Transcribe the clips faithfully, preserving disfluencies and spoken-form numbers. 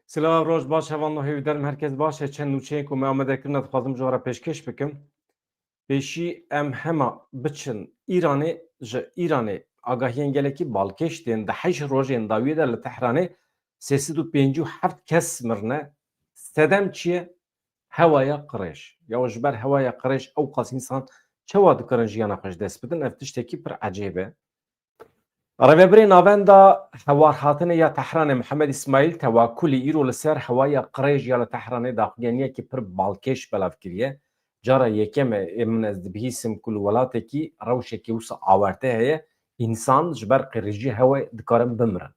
Silav, roj baş, hevalno hêvîdarim herkes baş e. Çend nûçeyên ku me amade kirine dixwazim ji we re pêşkêş bikim. Pêşî em hema biçin Îranê, ji Îranê agahiyên gelekî balkêş tên. Di heşt rojên dawiyê de li Tehranê sê sed û pêncî û heft kes mirine. Sedem çi ye? Hewaya qirêj. Ya ji ber hewaya qirêj ew qas însan çawa dikarin jiyana xwe ji dest bidin? Ev tiştekî pir ecêb e. Rêvebirê Navenda Hewarhatinê ya Tehranê Mihemed Îsmaîl Tewakulî îro li ser hewaya qirêj ya li Tehranê daxuyaniyekî pir balkêş belav kiriye. Cara yekem e, ê min ez dibihîsim ku li welatekî rewşekî wisa awarte heye, însan ji ber qirêjî hewayê dikarin bimirin.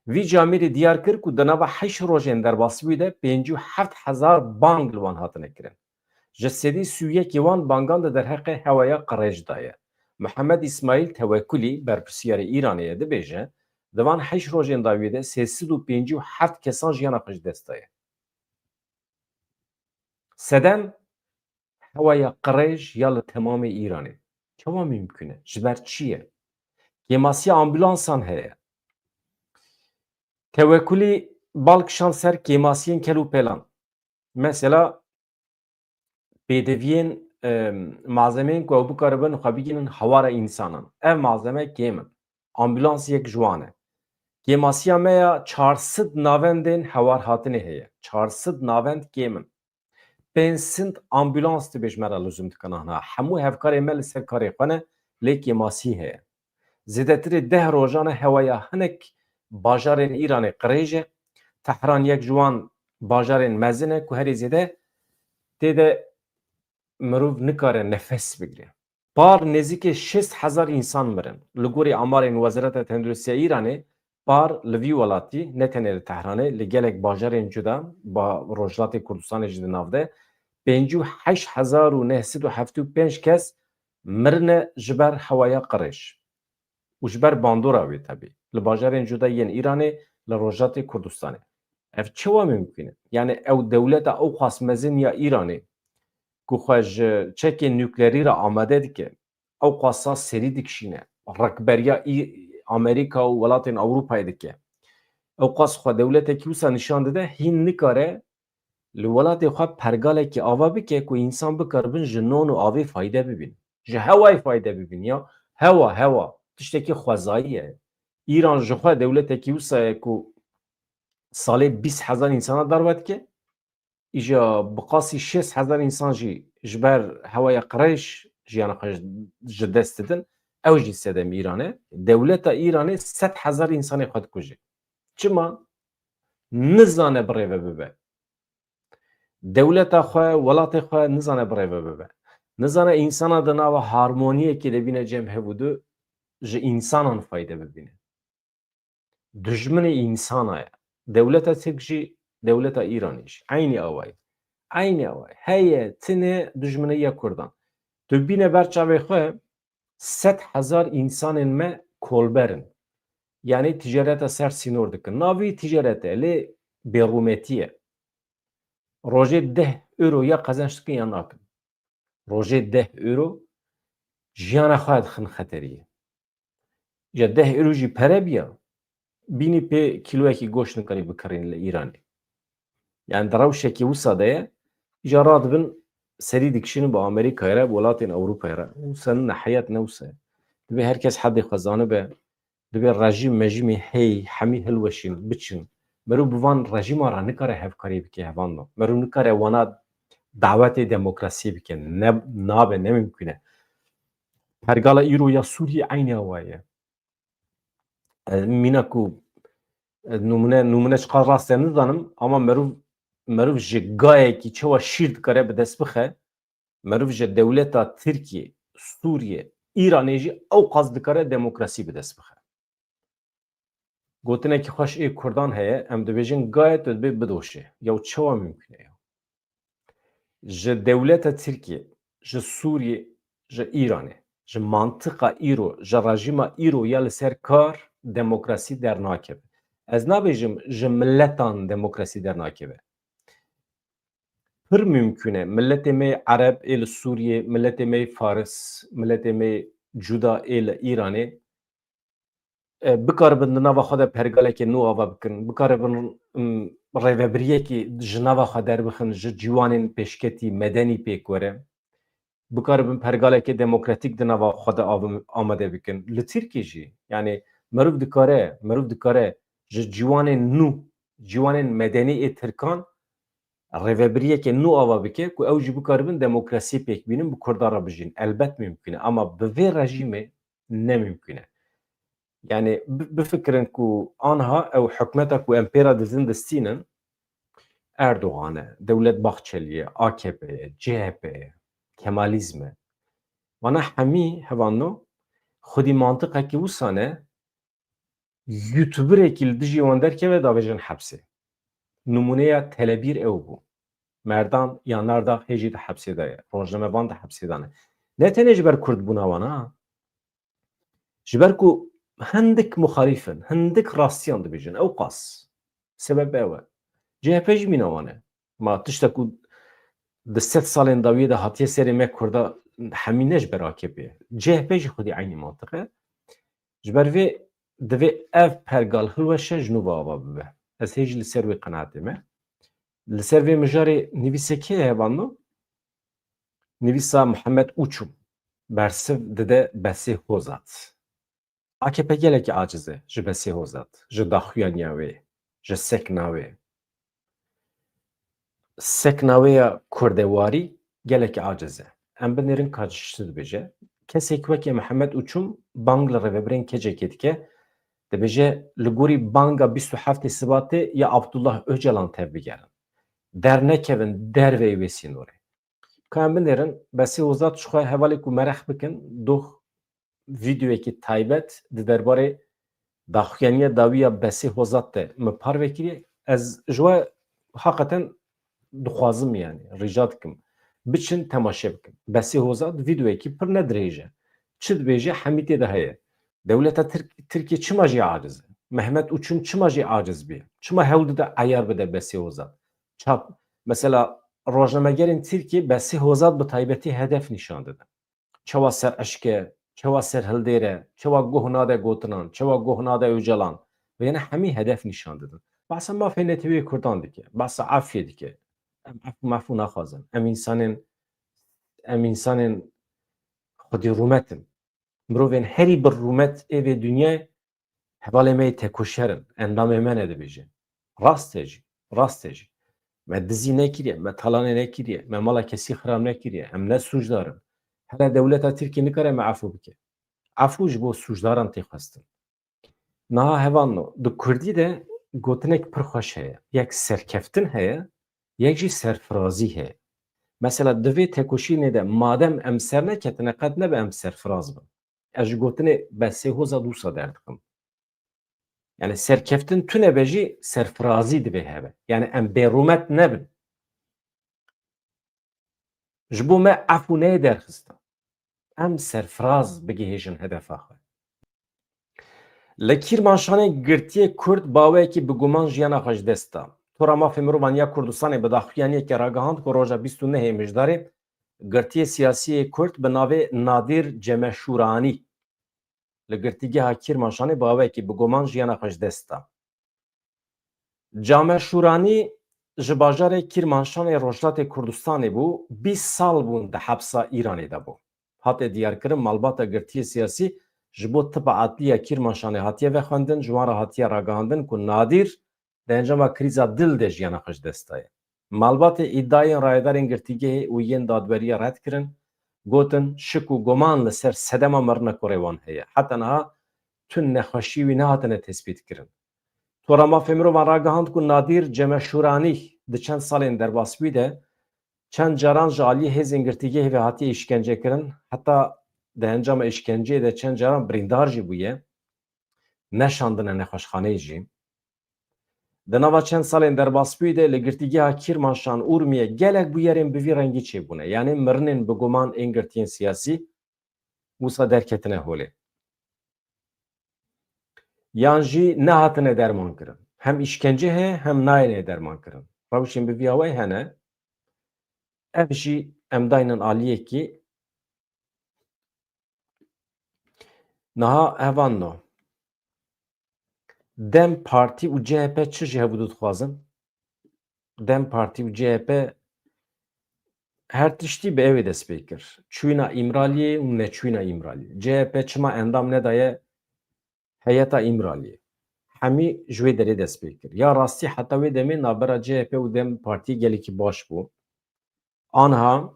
Vî camêrî diyar kir ku di nava heşt rojên derbasbûyî de pêncî û heft hezar bang li wan hatine kirin. Ji sedî sî û yekê wan bangan di derheqê hewaya qirêj de ye. Mihemed Îsmaîl Tewekulî, berpirsiyarê Îranê ye, dibêje, di van heşt rojên dawiyê de sê sed û pêncî û heft kesan jiyana xwe ji dest daye. Sedem hewaya qirêj ya li temamê Îranê. Çawa mimkun e? Ji ber çi ye? Kêmasiya ambulansan heye. Tewekulî bal kişand ser kêmasiyên kel û pelan. Mesela, pêdiviyên, e, malzemeyên ku ew bikaribin xwe bigihînin hawara însanan. Ev malzeme kêm in. Ambulans yek ji wan e. Kêmasiya me ya çar sed navendên hewarhatinê heye. Çar sed navend kêm in. Pênc sed ambulans dibêj me re lizûm dikin. Ana hemû hevkarên me li ser karê xwe ne, lê kêmasî heye. Zêdetirê deh rojan e hewaya hinek bajarên Îranê qirêj e. Tehran yek ji wan bajarên mezin e ku herî zêde tê de mirov nikare nefes bigire. Par nêzîkê şêst hezar însan mirin. Li gorî amarên Wezareta Tenduristiya Îranê, par li vî welatî, ne tenê li Tehranê, li gelek bajarên cuda, ba Rojhilatê Kurdistanê jî di nav de, pêncî û heşt hezar û neh sed û heftê û pênc kes mirine ji ber hewaya qirêj û ji ber bandora wê tebî. Li bajarên cuda yên Îranê, li Rojhilatê Kurdistanê. Ev çawa mimkun e? Yani ew dewleta ew qas mezin ya Îranê ku xwe ji çekên nuklerî re amade dike, ew qasa serî dikişîne, rikberiya Î-, Amerîka û welatên Ewropayê dike. Ew qas xwe dewletekî wisa nîşan dide, hîn nikare li welatê xwe pergalekî ava bike ku însan bikaribin ji non û avê fayde bibîn. Ji hewayê fayde bibîn ya. Hewa, hewa. Tiştekî xwezayî ye. Îran ji xwe dewletekî wisa ye ku salê bîst hezar însana darve dike. Îja bi qasî şêst hezar însan jî ji ber hewaya qirêj jiyana xwe ji dest didin. Ew jî sedem Îran e. Dewleta Îranê sed hezar însanê xwe dikuje. Çima? Nizane birêve bibe. Dewleta xwe, welatê xwe nizane birêve bibe. Nizane însana di nava harmoniyekê de bîne cem hev û du ji însanan fayde bibîne. Dijminê însana ye. Dewleta Tirk jî, dewleta Îranê jî. Eynî awayî. Eynî awayî. Heye, tine dijminê ya Kurdan. Tu bîne ber çavê xwe, sed hezar însanên me kolber in. Yanî ticareta ser sînor dikin. Navî ticaret e, lê bêrûmetî ye. Rojê deh euro ya qezenç dikin ya nakin. Rojê deh euro jiyana xwe dixin xeteriyê. Ya deh euro jî pere biya, bînî pê kîloyekî goşt nikarî bikirîn li Îranê. Yani di rewşekî wisa de ye, îja radibin serî dikişînin bi Amerîkayê re, bi welatên Ewropayê re. Wisa ne, heyat ne wisa ye. Divê her kes hedê xwe zanibe, divê rejîm mejîmê hey hemî hilweşîn, biçin. Meriv bi van rejîma re nikare hevkarî bike, hevalno. Meriv nikare wana dawetê demokrasiyê bike. Ne, nabe, ne mimkun e. Pergala îro ya Sûriyê eynî awa ye. Ez mîna ku, ez numune, numune çiqas rast e nizanim, ama meriv, meriv ji gayekî çawa şîr dikare bi dest bixe, meriv ji dewleta Tirkiye, Sûriye, Îranê jî ew qas dikare demokrasî bi dest bixe. Gotinekî xweş ê Kurdan heye, em dibêjin gayet tu dibê bidoşe. Ya çawa mimkun e ya? Ji dewleta Tirkiye, ji Sûriye, ji Îranê, ji mantiqa îro, ji rejîma îro ya li ser kar demokrasî dernakeve. Ez nabêjim ji miletan demokrasî dernakeve. Pir mimkun e miletê me yê Ereb ê li Sûriyê, miletê me yê Faris, miletê me yê cuda ê li Îranê e, bikaribin di nava xwe de pergalekê nû ava bikin, bikaribin, m, rêvebiriyekî ji nava xwe derbixin, ji ciwanên pêşketî medenî pêk were, bikaribin pergalekê demokratîk di nava xwe de avim-, amade bikin. Li Tirkiyê jî, yanî meriv dikare, meriv dikare ji ciwanên nû, ciwanên medenî ê Tirkan rêvebiriyeke nû ava bike ku ew jî bikaribin demokrasiyê pêk bînin, bi Kurdan re bijîn. Elbet mimkun e, ama bi vê rejîmê ne mimkun e. Yanî bi-, bifikirin ku anha ew hikûmeta ku em pê re dizin distînin, Erdogan e, Dewlet Bahçelî ye, A K P ye, C H P ye, Kemalîzm e. Wana hemî hevalno xwedî mantiqekî wisa ne, youtuberekî li dijî wan derkeve davêjin hepsê. Nimûneya telebîr ew bû. Merdan Yanardağ hê jî di hepsê de ye. Rojnamevan di hepsê de ne. Ne tenê ji ber Kurd bûna wan ha. Ji ber ku hindik muxalîf in, hindik rastiyan dibêjin. Ew qas. Sebeb ew e. C H P jî mîna wan e. Ma tişta ku di sed salên dawiyê de hatiye serê me Kurda hemî ne ji ber A K P ye. C H P jî xwedî eynî mantiq e. Ji ber vê divê ev pergal hilweşe ji nû ve ava bibe. Ez hê jî li ser wê qenaetê me. Li ser vê mijarê nivîsê kê heye hevalno? Nivîsa Mihemed Uçum bersiv dide Besê Hozat. A K P gelekî aciz e ji Besê Hozat, ji daxuyaniya wê, ji sekna wê. Sekna wê ya kurdewarî gelekî aciz e. Em binêrin ka ji çi dibêje. Kesek weke Mihemed Uçum bang li rêvebirên kecekê dike, dibêje li gorî banga bîst û heftê Sibatê ya Abdullah Ocalan tevbigerin. Dernekevin derveyî wê sînorê. Ka em binêrin, Besê Hozat ji xwe hevalê ku mereq bikin, doh vîdeoyekî taybet di derbarê daxuyaniya dawî ya Besê Hozat de min parve kiriye. Ez ji we heqeten dixwazim, yanî rica dikim, biçin temaşe bikin. Besê Hozat vîdeoyekî pir ne dirêj e. Çi dibêje, hemî tê de heye. Dewleta Tirk-, Tirkiyê çima jî aciz e? Mehmet Uçum çima jî aciz bûye? Çima hewl dide eyar bide Besê Hozat? Çap, mesela rojnamegerên Tirkiyê Besê Hozat bi taybetî hedef nîşan didin. Çawa ser eşk e, çawa ser hildêr e, çawa guh nade gotinan, çawa guh nade Ocalan. Ve yine hemî hedef nîşan didin. Behsa mafê neteweyê Kurdan dike, behsa efûyê dike. Em efû mefû naxwazin. Em însanên, em însanên xwedî rûmet in. Mirovên herî bi rûmet ê vê dinyayê hevalê me yê tekoşer in, endamê me ne dibêje. Rast e jî, rast e jî. Me dizî nekiriye, me talanê nekiriye, me mala kesî xirab nekiriye, em ne sûcdar in. Hele dewleta Tirkiyê nikare me efû bike. Efû ji bo sûcdaran tê xwestin. Niha hevalno, di kurdî de gotinek pir xweş heye. Yek serkeftin heye, yek jî serfirazî heye. Mesela di vê tekoşînê de madem em serneketine, qet nebe em serfiraz bin. Ez ji gotinê Besê Hozat wisa derdikim. Yani serkeftin tune be jî serfirazî divê hebe. Yani em bêrûmet nebin. Ji bo me efû neyê derxistin. Em serfiraz bigihêjin hedefa xwe. Li Kîrmanşanê girtiyê Kurd baweyekî bi guman jiyana xwe ji dest da. Tora Mafê Mirovan ya Kurdistanê bi daxuyaniyekê ragihand ku roja bîst û nehê Mijdarê girtiyê siyasî yê Kurd bi navê Nadîr Cemeşûranî li girtîgeha Kîrmanşanê baweyekî bi guman jiyana xwe ji dest da. Came Şûranî ji bajarê Kîrmanşanê Rojhilatê Kurdistanê bû, bîst sal bûn di hepsa Îranê de bû. Hate diyarkirin, malbata girtiyê siyasî ji bo tipa adliya Kîrmanşanê hatiye vexwendin, ji wan re hatiye ragihandin ku Nadîr di encama krîza dil de jiyana xwe ji dest daye. Malbatê îdayên rayedarên girtîgehê û yên dadweriya red kirin, gotin, şik û guman li ser sedema mirina kurê wan heye. Heta niha tu nexweşî wî nehatine tespîtkirin. Tora Mafê Mirovan ragihand ku Nadîr Cemeşûranî di çend salên derbasbûyî de çend caran ji aliyê hêzên girtîgehê ve hatiye îşkencekirin, heta di encama îşkenceyê de çend caran birîndar jî bûye, neşandine nexweşxaneyê jî. Di nava çend salên derbasbûyî de li girtîgeha Kîrmanşan Urmiye gelek bûyerên bi vî rengî çêbûne, yanî mirinên bi guman ên girtiyên siyasî wisa derketine holê. Yan jî nehatine dermankirin. Hem îşkence heye, hem nayêne dermankirin. Rewşên bi vî awayî hene. Ev jî em daynin aliyekî. Niha hevalno. DEM Partî û CHP çi ji hevdu dixwazin? DEM Partî û CHP her tiştî bi ew ê dest pê kir. Çûyîna Îmraliyê û neçûyîna Îmraliyê. CHP çima endam nedaye heyeta Îmraliyê? Hemî ji wê derê dest pê kir. Ya rastî heta wê demê navbera CHP û DEM Partiyê gelekî baş bû. Anha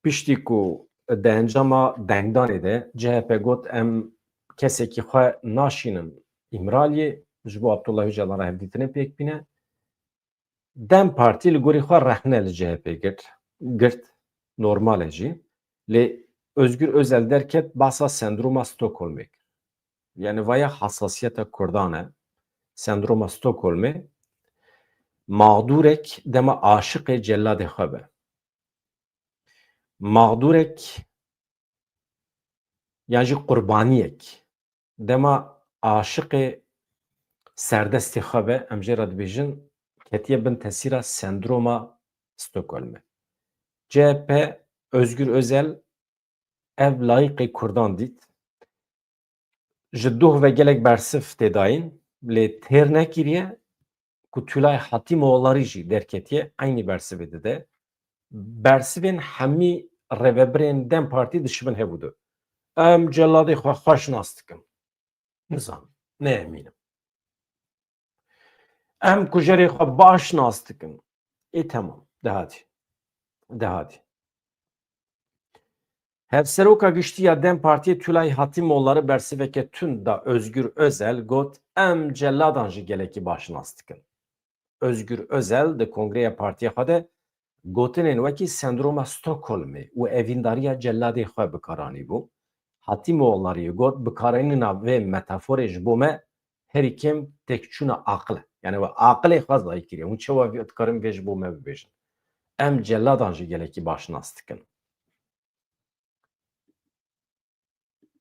piştî ku di encama dengdanê de CHP got, em kesekî xwe naşînin Îmraliyê, ji bo Abdullah Ocalan re hevdîtinê pêk bîne. DEM Partî li gorî xwe rexne li CHP girt, girt, normal e jî. Lê Özgür Özel derket, bahsa sendroma Stockholmê kir. Yani vaya hassasiyeta Kurdan e, sendroma Stockholmê. Mağdurek dema aşiqê celadê xwe be. Mağdurek yan jî qurbaniyek dema aşiqê serdestê xwe be, em jê re dibêjin, ketiye bin tesîra sendroma Stockholmê. CHP, Özgür Özel ev layîqê Kurdan dît. Ji doh ve gelek bersiv tê dayîn, lê têr nekiriye ku Tülay Hatimoğulları jî derketiye, eynî bersivê dide. Bersivên hemî rêvebirên DEM Partî dişibin hevû de. Em celadê xwe xweş nas dikin. Nizanim, ne emîn im. Em kujerê xwe baş nas dikin. Ê temam, de hatî. De hatî. Hevseroka Giştî ya DEM Partiyê Tülay Hatimoğulları bersiveke tund da Özgür Özel, got, em celadan jî gelekî baş nas dikin. Özgür Özel di kongreya partiya xwe de gotinên wekî sendroma Stockholmê û evîndariya celadê xwe bi kar anîbû. Hatimoğulları got, bikaranîna vê metaforê ji bo me herî kêm têkçûna aqil e. Yani we aqilê xwe zayî kiriye. Hûn çawa vê, dikarin vê ji bo me bibêjin? Em celadan jî gelekî baş nas dikin.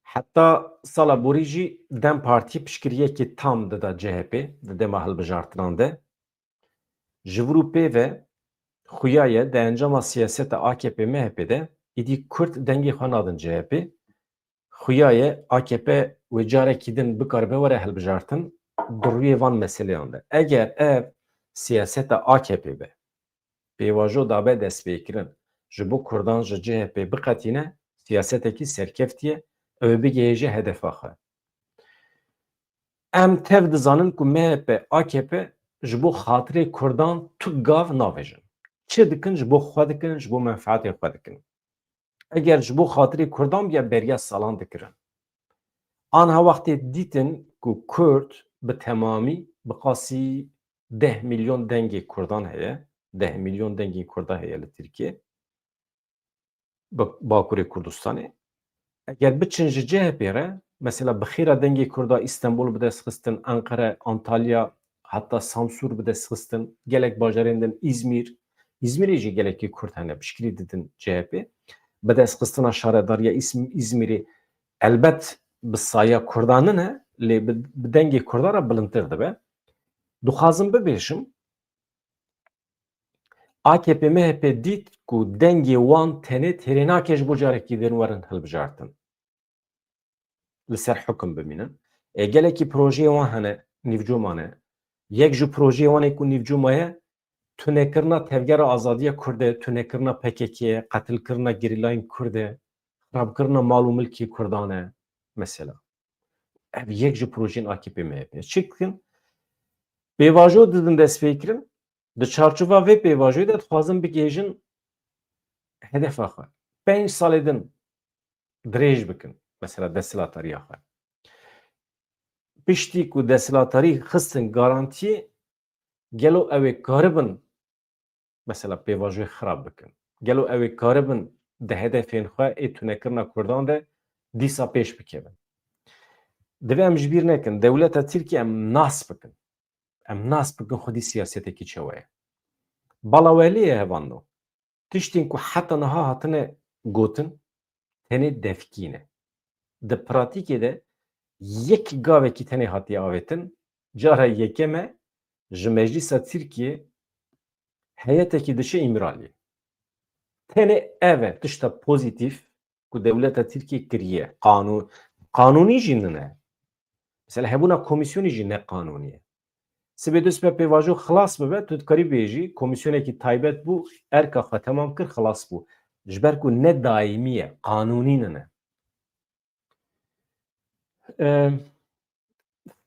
Heta sala borî jî DEM Partî piştgiriyekî tam dida CHP di dema hilbijartinan de. Ji vir û pê ve xuya ye di encama siyaseta AKP MHP de îdî Kurd dengê xwe nadin CHP. Xuya ye AKP wê carekî din bikaribe were hilbijartin di rûyê van meseleyan de. Eger ev siyaseta AKP be, pêvajo dabe destpêkirin, ji bo Kurdan ji CHP biqetîne, siyasetekî serkeftî ye, ew ê bigihêje hedefa xwe. Em tev dizanin ku MHP, AKP ji bo xatirê Kurdan tu gav navêjin. Çi dikin, ji bo xwe dikin, ji bo menfaetê xwe dikin. Eger ji bo xatirê Kurdan biya, beriya salan dikirin. Anha wextê dîtin ku Kurd bi temamî bi qasî deh milyon dengê Kurdan heye, deh milyon dengê Kurda heye li Tirkiye, bi Bakurê Kurdistanê. Eger biçin ji CHP re, mesela bi xêra dengê Kurda Îstenbul bi dest xistin, Enqere, Antalya, heta Samsûr bi dest xistin, gelek bajarên din, Îzmîr, Îzmîrê jî gelekî Kurd hene, piştgirî didin CHP. Bi dest xistina şaredariya Îsm-, Îzmîrê elbet bi saya Kurdan nine, lê bi, bi dengê Kurda re bilindtir dibe. Dixwazim bibêjim, AKP MHP dît ku dengê wan tenê têrê nake ji bo carekî din werin hilbijartin. Li ser hukum bimînin. Ê gelekî projeyê wan hene, nîvco mane. Yek ji projeyê wan ê ku nîvco maye, tunekirina Tevgera Azadiya Kurd e, tunekirina PKK ye, qetilkirina gerîlayên Kurd e, xirabkirina mal û milkê Kurdan e, mesela. Ev yek ji projeyên AKP MHP ye. Çi dikin? Pêvajo didin destpêkirin. Di çarçova vê pêvajoyê de dixwazin bigihêjin hedefa xwe. Pênc salê din dirêj bikin, mesela, desthilatdariya xwe. Piştî ku desthilatdarî xistin garantiyê, gelo ew ê karibin, mesela, pêvajoyê xirab bikin? Gelo ew ê karibin di hedefên xwe ê tunekirina Kurdan de dîsa pêş bikevin? Divê em ji bîr nekin, dewleta Tirkiye em nas bikin. Em nas bikin xwedî siyasetekî çawa ye. Bala welê ye hevando. Tiştên ku heta niha hatine gotin, tenê devkî ne. Di pratîkê de yek gavekî tenê hatiye avêtin, cara yekem e, ji Meclîsa Tirkiyê heyetekî diçe Îmraliyê. Tenê ev e tişta pozîtîf ku dewleta Tirkiyê kiriye. Qanû-, qanûnî jî nine. Mesela hebûna komîsyonê jî ne qanûnî ye. Sibê du sibê pêvajo xilas bibe, tu dikarî bêjî, komîsyonekî taybet bû, erka xwe temam kir, xilas bû. Ji ber ku ne daîmî ye, qanûnî nine. E,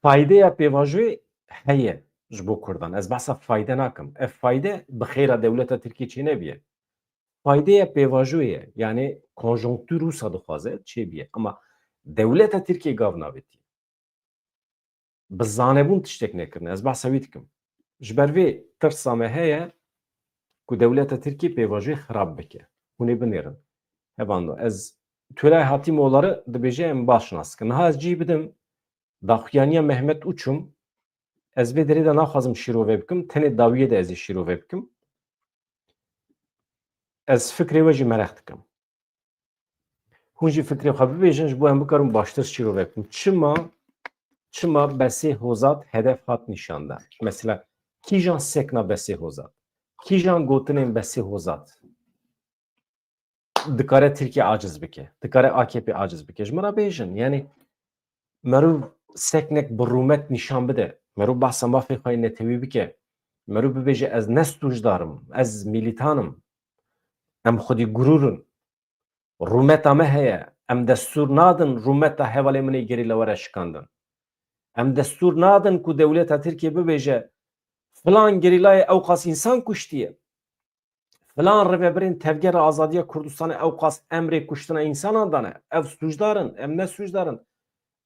faydeya pêvajoyê heye ji bo Kurdan. Ez behsa fayde nakim. Ev fayde bi xêra dewleta Tirkiyê çênebiye. Faydeya pêvajoyê ye. Yani konjonktûr wisa dixwaze çêbiye. Ama dewleta Tirkiyê gav navêtiye. Bi zanebûn tiştek nekirine. Ez behsa wî dikim. Ji ber vê tirsa me heye ku dewleta Tirkiyê pêvajoyê xirab bike. Hûn ê binêrin. Hevando. Ez Tülay Hatimoğulları dibêje em baş nas dikin. Niha ez cî bidim daxuyaniya Mehmet Uçum, ez vê derê de naxwazim şîrove bikim, tenê dawiyê de ez ê şîrove bikim. Ez fikrê we jî mereq dikim. Hûn jî fikrê xwe bibêjin, ji bo em bikarin baştir şîrove bikin. Çima, çima Besê Hozat hedef hat nîşandan? Mesela, kîjan sekna Besê Hozat? Kîjan gotinên Besê Hozat dikare Tirkiye aciz bike? Dikare A K P aciz bike? Ji min re bêjin. Yani, meriv seknek bi rûmet nîşan bide. Meriv behsa mafê xwe yê netewî bike. Meriv bibêje, ez ne sûcdar im, ez mîlîtan im. Em xwedî gurûr in. Rûmeta me heye. Em destûr nadin rûmeta hevalê min ê gerîla were şikandin. Em destûr nadin ku dewleta Tirkiye bibêje, filan gerîlayê ewqas însan kuştiye. Filan rêvebirên Tevgera Azadiya Kurdistanê ewqas emrê kuştina însanan dane. Ev sûcdar in, em ne sûcdar in.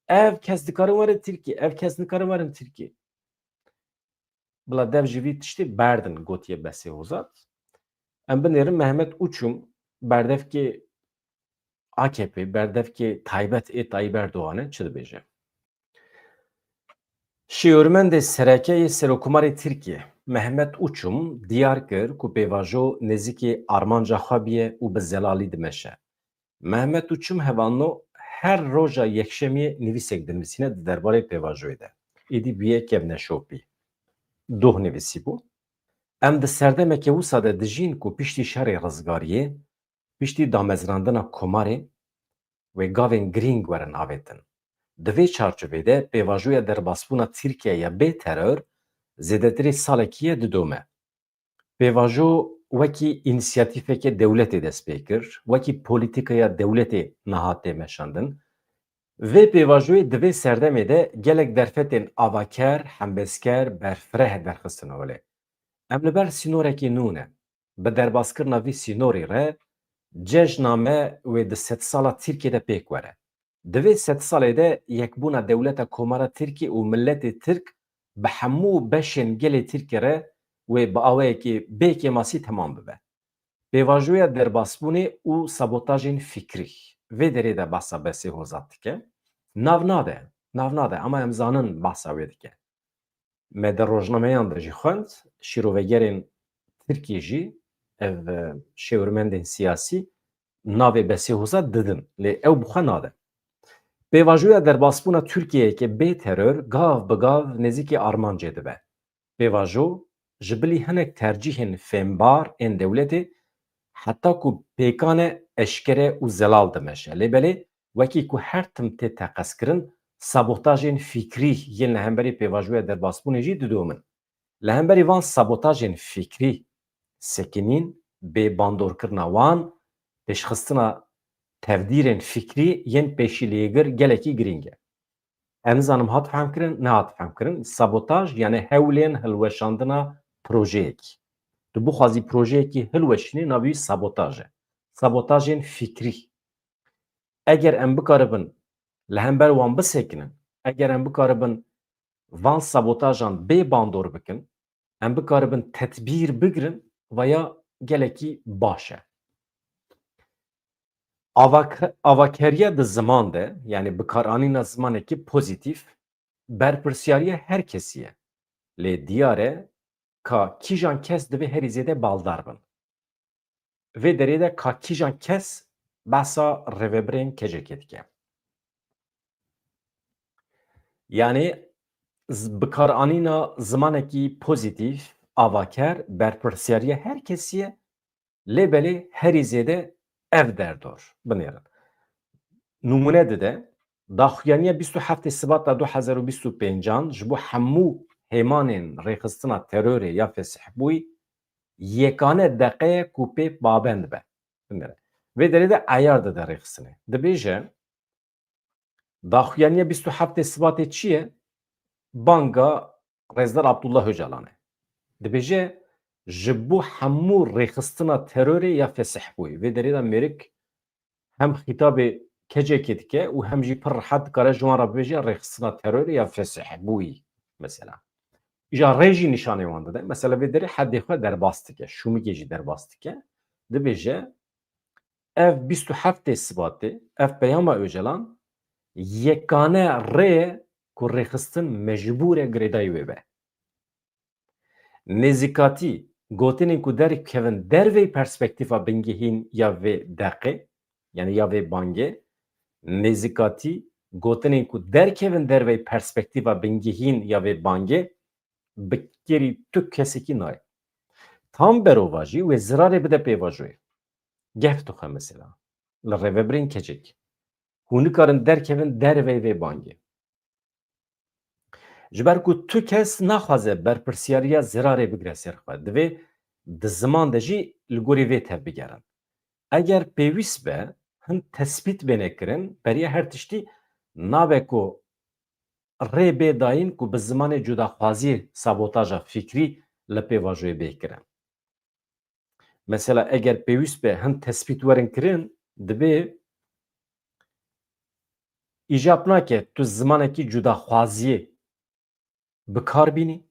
Ev kes dikarin werin Tirkiyê, ev kes nikarin werin Tirkiyê. Bila dev ji vî tiştê berdin, gotiye Besê Hozat. Em binêrin Mehmet Uçum, berdevkê A K P, berdevkê taybet ê Tayyip Erdogan e, çi dibêje? Şêwirmendê sereke yê Serokkomarê Tirkiye, Mehmet Uçum, diyar kir ku pêvajo nêzîkî armanca xwe bûye û bi zelalî dimeşe. Mehmet Uçum hevano her roja yekşemiyê nivîsek dinivîsîne di derbarê pêvajoyê de. Êdî bûye kevneşopî. Doh nivîsîbû. Em di serdemeke wisa de dijîn ku piştî şerê rizgariyê, piştî damezrandina komarê wê gavên girîng werin avêtin. Di vê çarçovê de pêvajoya derbasbûna Tirkiye ya bê teror zêdetirî salekî ye didome. Pêvajo wekî însiyatîfeke dewletê dest pê kir, wekî polîtîkaya dewletê niha tê meşandin. Vê pêvajoyê di vê serdemê de gelek derfetên avaker, hembezker, berfireh derxistin holê. Em li ber sînorekî nû ne. Bi derbaskirina vî sînorî re cejna me wê di sedsala Tirkiyê de pêk were. Di vê sedsalê de yekbûna dewleta Komara Tirkî û miletê Tirk bi hemû beşên gelê Tirkî re wê bi awayekî bê kêmasî temam bibe. Pêvajoya derbasbûnê û sabotajên fikrî. Vê derê de behsa Besê Hozat dike. Nav nade, nav nade, ama em zanin behsa wê dike. Me di rojnameyan de jî xwend, şîrovegerên Tirkî jî ev, e, şêwirmendên siyasî navê Besê Hozat didin, lê ew bi xwe nade. Pêvajoya derbasbûna Tirkiyeyeke bê teror gav bi gav nêzîkî armancê dibe. Pêvajo ji bilî hinek tercîhên fêmbar ên dewletê heta ku pêkan e eşkere û zelal dimeşe. Lê belê wekî ku her tim tê teqezkirin, sabotajên fikrî yên li hemberî pêvajoya derbasbûnê jî didomin. Li hemberî van sabotajên fikrî sekinîn, bê bandorkirina wan, pêşxistina tevdîrên fikrî yên pêşîlêgir gelekî girîng e. Ez nizanim hat fehmkirin, nehat fehmkirin. Sabotaj, yani hewlên hilweşandina projeyekî. Tu bixwazî projeyekî hilweşînî, navê wî sabotaj e. Sabotajên fikrî. Eger em bikaribin li hember wan bisekinin, eger em bikaribin van sabotajan bê bandor bikin, em bikaribin tedbîr bigirin, vaya gelekî baş e. Avak-, avakeriya di ziman de, yani bikaranîna zimanekî pozîtîf, berpirsiyariya her kesî ye. Lê diyar e ka kîjan kes divê herî zêde baldar bin. Vê derê de ka kîjan kes behsa rêvebirên K C K dike. Yani z-, bikaranîna zimanekî pozîtîf, avaker, berpirsiyariya her kesî ye, lê belê herî zêde ev derdor. Binêrin. Nimûne dide, Daxuyaniya bîst û heftê Sibata du hezar û bîst û pêncan ji bo hemû hêmanên rêxistina terorê ya fesihbûyî yekane deqe ye ku pê pabend be. Binêre. Vê derê de eyar dide rêxistinê. Dibêje, daxuyaniya bîst û heftê Sibatê çi ye? Banga Rêzdar Abdullah Ocalan e. Dibêje, ji bo hemû rêxistina terorê ya fesihbûyî. Vê derê de mêrik hem xîtabê kecekê dike û hem jî pir rehet dikare ji wan re bibêje rêxistina terorê ya fesihbûyî mesela. Îja rê jî nîşanê wan dide. Mesela vê derê hedê xwe derbas dike, şûmikê jî derbas dike. Dibêje, ev bîst û heftê Sibatê, ev peyama Ocalan yekane rê ye ku rêxistin mecbûr e girêdayî wê be. Nêzîkatî, gotinên ku derkevin dervey perspektîfa bingehîn ya vê deqê, yanî ya vê bangê, nêzîkatî, gotinên ku derkevin dervey perspektîfa bingehîn ya vê bangê, bi kêrî tu kesekî nayê. Tam berovajî wê zirarê bide pêvajoyê. Gef dixwe mesela. Li rêvebirên keçek. Hûn nikarin derkevin dervey vê bangê. Ji ber ku tu kes naxwaze berpirsiyariya zirarê bigire ser xwe, divê di ziman de jî li gorî vê tevbigerin. Eger pêwîst be, hin tespît bêne kirin, beriya her tiştî nabe ku rê bê dayîn ku bi zimanê cudaxwaziyê sabotaja fikrî li pêvajoyê bê kirin. Mesela, eger pêwîst be hin tespît werin kirin, dibê îcab nake tu zimanekî cudaxwaziyê bi kar bînî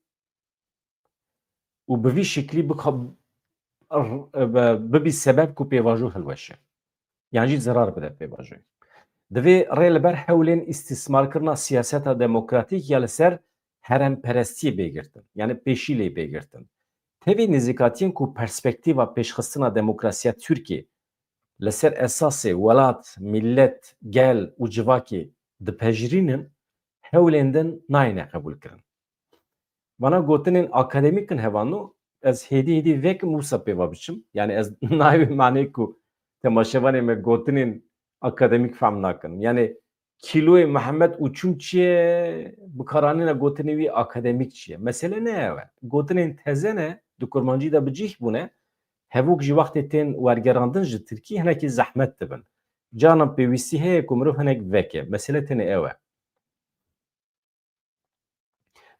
û bi vî şiklî bika-, r-, be-, bibî sebeb ku pêvajo hilweşe. Yan jî zirar bide pêvajoyê. Divê rê li ber hewlên îstîsmarkirina siyaseta demokratîk ya li ser herêmperestiyê bê girtin, yanî pêşî lê bê girtin. Tevî nêzîkatiyên ku perspektîfa pêşxistina demokrasiya Tirkiyê li ser esasê welat, milet, gel û civakê dipejirînin, hewlên din nayêne qebûlkirin. Vana gotinên akademîk in hevano, ez hêdî hêdî vekim wisa pêva biçim. Yanî ez nayê wê manê ku temaşevanê me gotinên akademîk fehm nakin. Yanî kîloyê Mihemed Uçum çi ye, bikaranîna gotinê wî akademîk çi ye? Mesele ne ew e. Gotinên teze ne, di kurmancî de bi cih bûne, hevok jî wextê tên wergerandin ji tirkî hinekî zehmet dibin. Carnan pêwîstî heye ku mirov hinek veke. Mesele tenê ew e.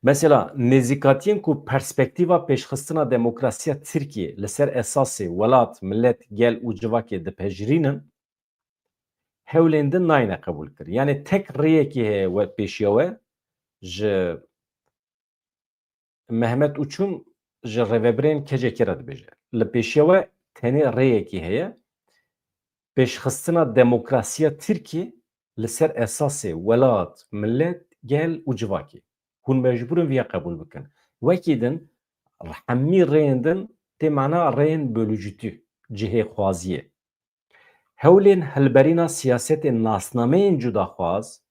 Mesela, nêzîkatiyên ku perspektîfa pêşxistina demokrasiya Tirkiyê li ser esasê welat, milet, gel û civakê dipejirînin, hewlên din nayêne qebûlkirin. Yanî tek rêyekî heye we pêşiya we ji Mehmet Uçum ji rêvebirên K C K re dibêje. Li pêşiya we tenê rêyekî heye. Pêşxistina demokrasiya Tirkiyê li ser esasê welat, milet, gel û civakê. Hûn mecbûr in viya qebûl bikin. Wekî din, hemî rêyên din tê mana rêyên bölücütü, cihêxwaziyê. Hewlên hilberîna siyasetên nasnameyên cudaxwaz,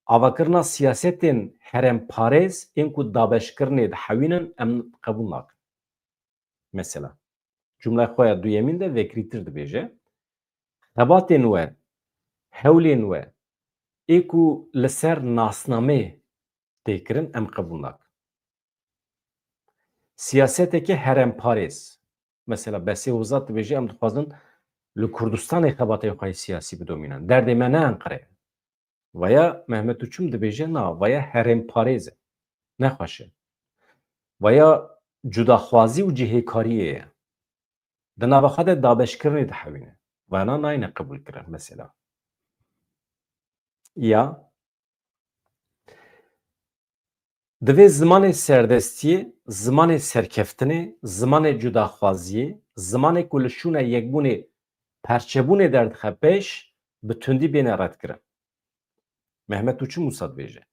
avakirina siyasetên herêmparêz ên ku dabeşkirinê dihewînin em qebûl nakin. Mesela, cumleyê xwe ya duyemîn de vekirîtir dibêje, xebatên we, hewlên we ê ku li ser nasnameyê tê kirin em qebûl nakin. Siyaseteke herêmparêz. Mesela Besê Hozat dibêje, em dixwazin li Kurdistanê xebatê xwe yê siyasî bidomînin. Derdê me ne Enqere ye. Vaya Mehmet Uçum dibêje, na, vaya herêmparêz e. Nexweş e. Vaya cudaxwazî û cihêkariyê ye. Di nava xwe de dabeşkirinê dihewîne. Vana nayne qebûlkirin mesela. Ya Divê zimanê serdestiyê, zimanê serkeftinê, zimanê cudaxwaziyê, zimanê ku li şûna yekbûnê perçebûnê derdixe pêş, bi tundî bêne redkirin. Mehmet Uçum wisa dibêje,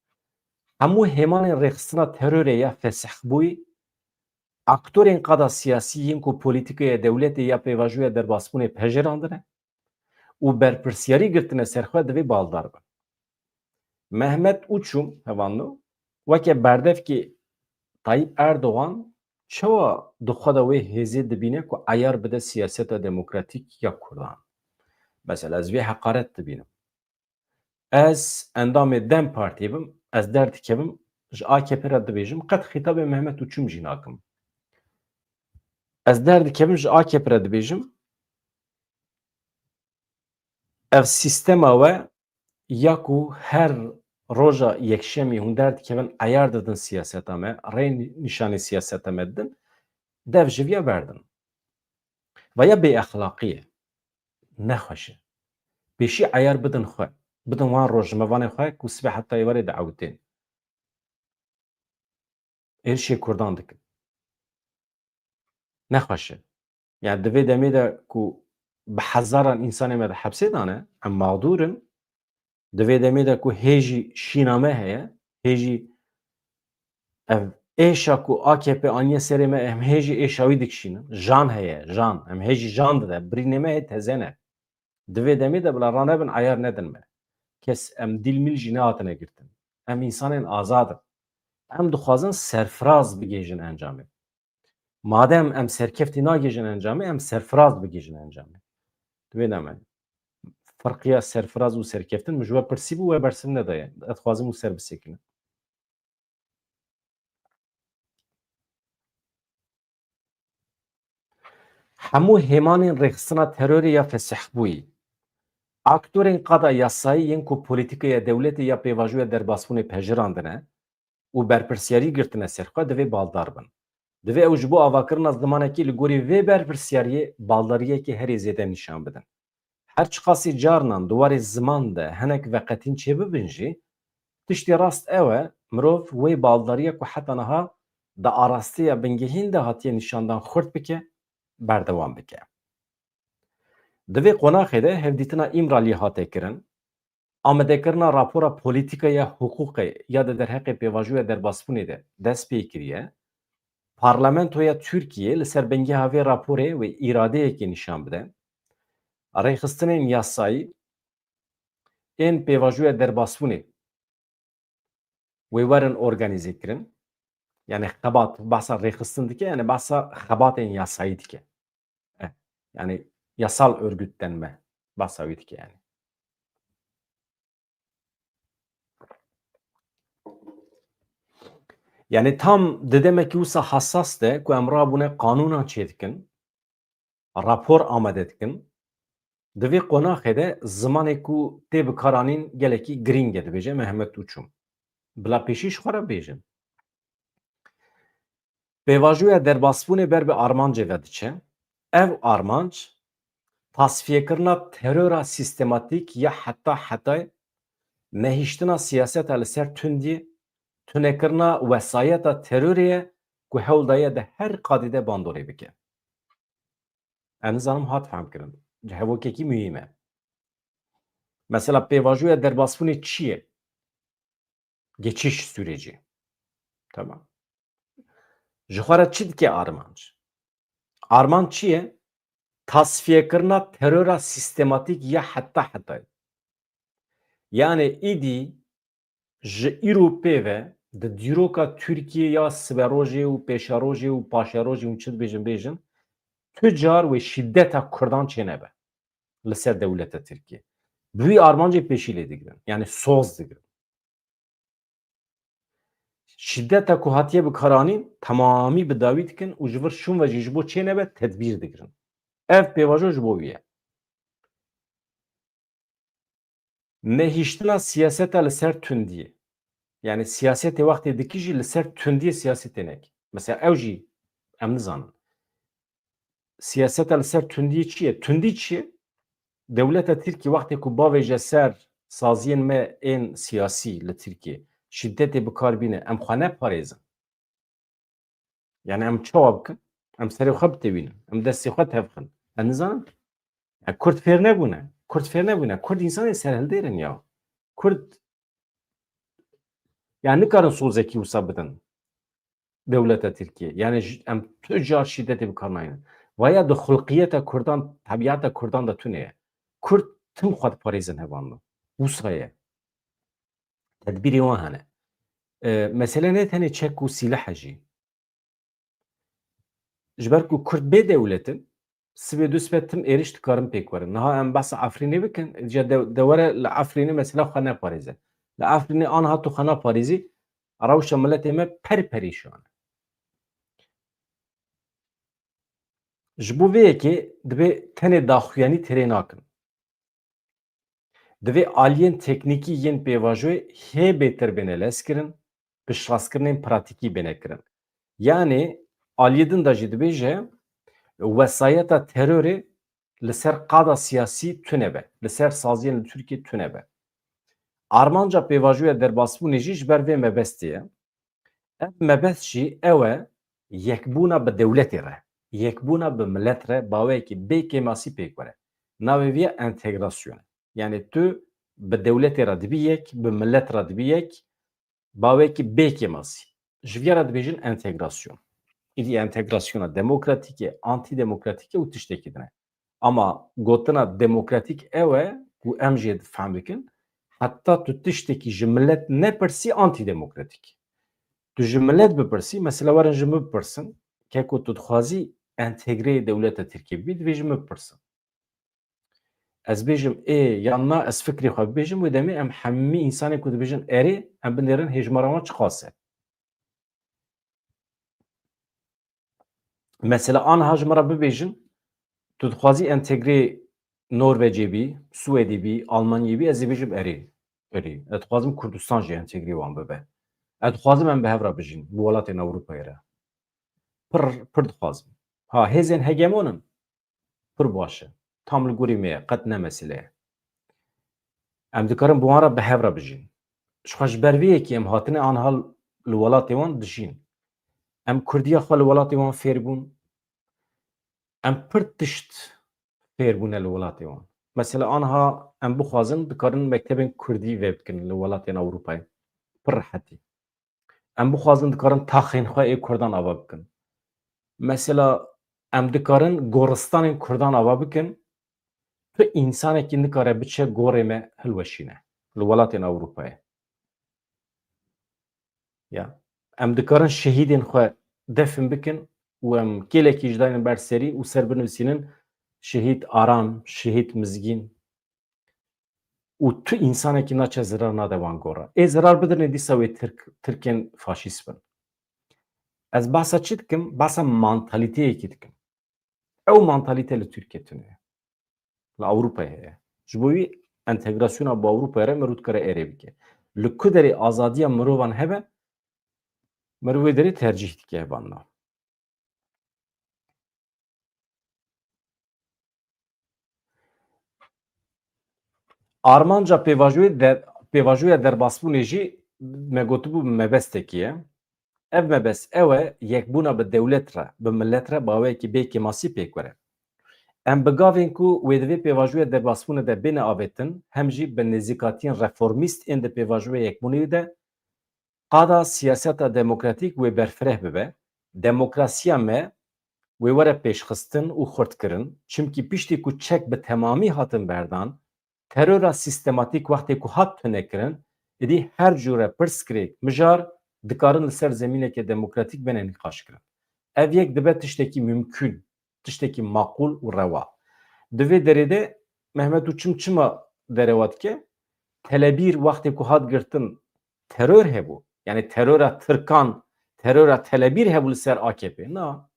hemû hêmanên rêxistina terorê ya fesihbûyî, aktorên qada siyasî yên ku polîtîkaya dewletê ya pêvajoya derbasbûnê pejirandine, û berpirsiyarî girtine ser xwe, divê baldar bin. Mehmet Uçum, hevalno, weke berdevkê Tayyip Erdogan çawa di xwe de wê hêzê dibîne ku eyar bide siyaseta demokratîk ya Kurdan? Mesela ez vê heqaret dibînim. Ez endamê DEM Partiyê bim, ez derdikevim ji A K P re dibêjim, qet xîtabê Mehmet Uçum jî nakim. Ez derdikevim ji A K P re dibêjim, ev sîstema we ya ku her roja yekşemî hûn derdikevin, eyar didin siyaseta me, rê nîşanî siyaseta me didin, dev ji viya berdin. Ve ya bêexlaqî ye, nexweş e. Pêşî eyar bidin xwe, bidin wan rojnamevanê xwe ku sibê heta êvarê diewitên. Êrişê Kurdan dikin. Nexweş e. Yani di vê demê de ku bi hezaran însanê me di hepsê de ne, em mağdur in. Di vê demê de ku hê jî şîna me heye, hê jî ev êşa ku A K P aniye serê me, em hê jî êşa wî dikişînin. Jan heye, jan. Em hê jî jan dide. Birînê me hê teze ne. Di vê demê de bila ranebin, eyar nedin me. Kes, em dîl mîl jî nehatine girtin. Em însanên azad in. Em dixwazin serfiraz bigihêjin encamê. Madem em serkeftî nagihêjin encamê, em serfiraz bigihêjin encamê. Di vê de me firqiya serfiraz û serkeftin min ji we pirsî bû, we bersiv nedaye. Ez dixwazim wî ser bisekine. Hemû hêmanên rêxistina terorê ya fesihbûyî, aktorên qada yasayî yên ku polîtîkaya dewletê ya pêvajoya derbasbûnê pejirandine û berpirsyarî girtine ser xwe, divê baldar bin. Divê ew ji bo avakirina zimanekî li gorî vê berpirsyariyê baldariyekê herî zêde nîşan bidin. Her çiqasî carnan di warê ziman de hinek veqetîn çêbibin jî, tiştê rast ew e, mirov wê baldariya ku heta niha di arasteya bingehîn de hatiye nîşandan xurt bike, berdewam bike. Di vê qonaxê de hevdîtina Îmraliyê hate kirin, amadekirina rapora polîtîkaya hiqûqê ya di derheqê pêvajoya derbasbûnê de dest pê kiriye. Parlamentoya Tirkiyê li ser bingeha vê raporê wê îradeyekê nîşan bide. Rêxistinên yasayî ên pêvajoya derbasbûnê wê werin organîze kirin. Yani xebat, bahsa rêxistin dike, yani bahsa xebatên yasayî dike. Eh, yani yasal örgütlenme, bahsa wî dike yani. Yani tam di demekî wisa hesas de ku em rabûne qanûnan çêdikin, rapor amade dikin, di vê qonaxê de zimanê ku tê bikaranîn gelekî girîng e, dibêje Mehmet Uçum. Bila pêşî ji xwe re bêjin. Pêvajoya derbasbûnê ber bi armancê ve diçe. Ev armanc, tasfiyekirina terora sîstematîk ya heta hetayê, nehiştina siyaseta li ser tundiyê, tunekirina wesayeta terorê ye ku hewl daye di her qadî de bandorê bike. Ez nizanim hat fehmkirin. Cihevokekî muhîm e. Mesela pêvajoya derbasbûnê çi ye? Geçiş süreci. Tamam. Ji xwe re çi dike armanc? Armanc çi ye? Tasfiyekirina terora sîstematîk ya heta hetayê. Yani îdî ji îro pê ve di dîroka Tirkiyê ya siberojê û pêşerojê û paşerojê û çi dibêjin bêjin, tu car wê şîdeta Kurdan çênebe li ser dewleta Tirkiyê. Bi wî armancê pêşî lê digirin. Yani soz digirin. Şîdeta ku hatiye bikaranîn temamî bi dawî dikin û ji vir şûn ve jî ji bo çênebe tedbîr digirin. Ev pêvajo ji bo wî ye. Nehiştina siyaseta li ser tundiyê. Yani siyasetê wextê dikî jî li ser tundiyê siyasetê nekî. Mesela ew jî em nizanin. Siyaseta li ser tundiyê çi ye? Tundî çi ye? Dewleta Tirkiyê wextê ku bavêje ser saziyên me ên siyasî li Tirkiyê şîdetê bi kar bîne, em xwe neparêzin. Yani em çawa bikin? Em serê xwe bitewînin. Em destê xwe tevxin. Ez nizanim. Ya Kurd fêr nebûne. Kurd fêr nebûne. Kurd însanên serhildêr in ya. Kurd, yani nikarin sozekî wisa bidin dewleta Tirkiyê. Yani ji, em tu car şîdetê bi kar naynin. Vaya di xulqiyeta Kurdan, tebîata Kurdan de tune ye. Kurd tim xwe diparêzin hevalno. Wisa ye. Tedbîrê wan hene. E, mesele ne tenê çek û sîleh e jî. Ji ber ku Kurd bê dewlet in, sibê du sibe tim êrîş dikarin pêk werin. Niha em behsa Efrînê bikin, îca de, de were li Efrînê mesela xwe neparêze. Li Efrînê aniha tu xwe naparêzî, rewşa miletê me per perîşan e. Ji bo vê yekê divê tenê daxuyanî têrê nakin. Divê aliyên teknîkî yên pêvajoyê hê bêtir bêne lezkirin, piştrast kirinên pratîkî bêne kirin. Yanê aliyê din de jî dibêje, wesayeta terorê li ser qada siyasî tune be, li ser saziyên li Tirkiyê tune be. Armanca pêvajoya derbasbûnê jî ji ber vê mebestê ye. Ev mebest jî ew e, yekbûna bi dewletê re, yekbûna bi milet re, baweyekî bê kêmasî pêk were. Navê vî ye entegrasyon. Yanî tu bi dewletê re dibî yek, bi milet re dibî yek, baweyekî bê kêmasî. Ji vî re dibêjin entegrasyon. Îdî entegrasyona demokratîk e, antîdemokratîk e û tiştekî din e. Ama gotina demokratîk ew e ku em jê fehm bikin, heta tu tiştekî ji milet nepirsî antîdemokratîk. Tu ji milet bipirsî, mesela werin ji min bipirsin, keko tu dixwazî entegreyê dewleta Tirkiyê bibî, divê ji min bipirsin. Ez bêjim ê yan na, ez fikrê xwe bibêjim, wê demê em hemî însanê ku dibêjin erê, em binêrin hêjmara wan çiqas e. Mesela aniha ji min re bibêjin, tu dixwazî entegrê Norvecê bî, Swêdê bî, Almanyê bî, ez ê bêjim erê, erê. Ez dixwazim Kurdistan jî entegrê wan bibe. Ez dixwazim em bi hev re bijîn, bi welatên Ewropayê re. Pir, pir dixwazim. Ha, hêzên hegemon in, pir baş e. Tam li gorî me ye, qet ne mesele ye. Em dikarin bi wan re bi hev re bijîn. Ji xwe ji ber vê yekê em hatine aniha li welatê wan dijîn. Em kurdiya xwe li welatê wan fêr bûn. Em pir tişt fêr bûne li welatê wan. Mesela aniha em bixwazin dikarin mektebên kurdî vê bikin li welatên Ewropayê. Pir rehetî. Em bixwazin dikarin taxên xwe ê kurdan ava bikin. Mesela em dikarin goristanên kurdan ava bikin. Tu însanekî nikare biçe gorê me hilweşîne li welatên Ewropayê. Ya. Em dikarin şehîdên xwe defin bikin û em kêlekî ji daynin ber serî û ser binivîsînin şehîd Aram, şehîd Mizgîn. Û tu însanekî naçe zirar nade wan gora. Ê zirar bidirnê dîsa wê Tirk, Tirkên faşîst bin. Ez behsa çi dikim? Behsa mantalîteyekî dikim. Ew mantalîte li Tirkiyê tune ye. Li Ewropayê heye. Ji bo wî entegrasyona bi Ewropayê re mirov dikare erê bike. Li ku derê azadiya mirovan hebe, mirov wê derê tercîh dike hevanna. Armanca pêvajoyê der-, pêvajoya derbasbûnê jî me gotibû mebestekî ye. Ev mebest ew e, yekbûna bi dewlet re, bi milet re baweyekî bê kêmasî pêk were. Em bi gavên ku wê di vê pêvajoya derbasbûnê de bêne avêtin, hem jî bi nêzîkatiyên reformîst ên di pêvajoya yekbûnê de qada siyaseta demokratîk wê berfireh bibe, demokrasiya me wê were pêşxistin û xurtkirin, çimkî piştî ku çek bi temamî hatin berdan, terora sîstematîk wextê ku hat tunekirin, êdî her cûre pirsgirêk, mijar dikarin li ser zemîneke demokratîk bêne nîqaşkirin. Ev yek dibe tiştekî mimkûn, tiştekî maqûl û rewa. Di vê derê de Mehmet Uçum çima derewa dike? Telebîr wextê ku hat girtin teror hebû. Yani terora Tirkan, terora Telebîr hebû li ser A K P. Na.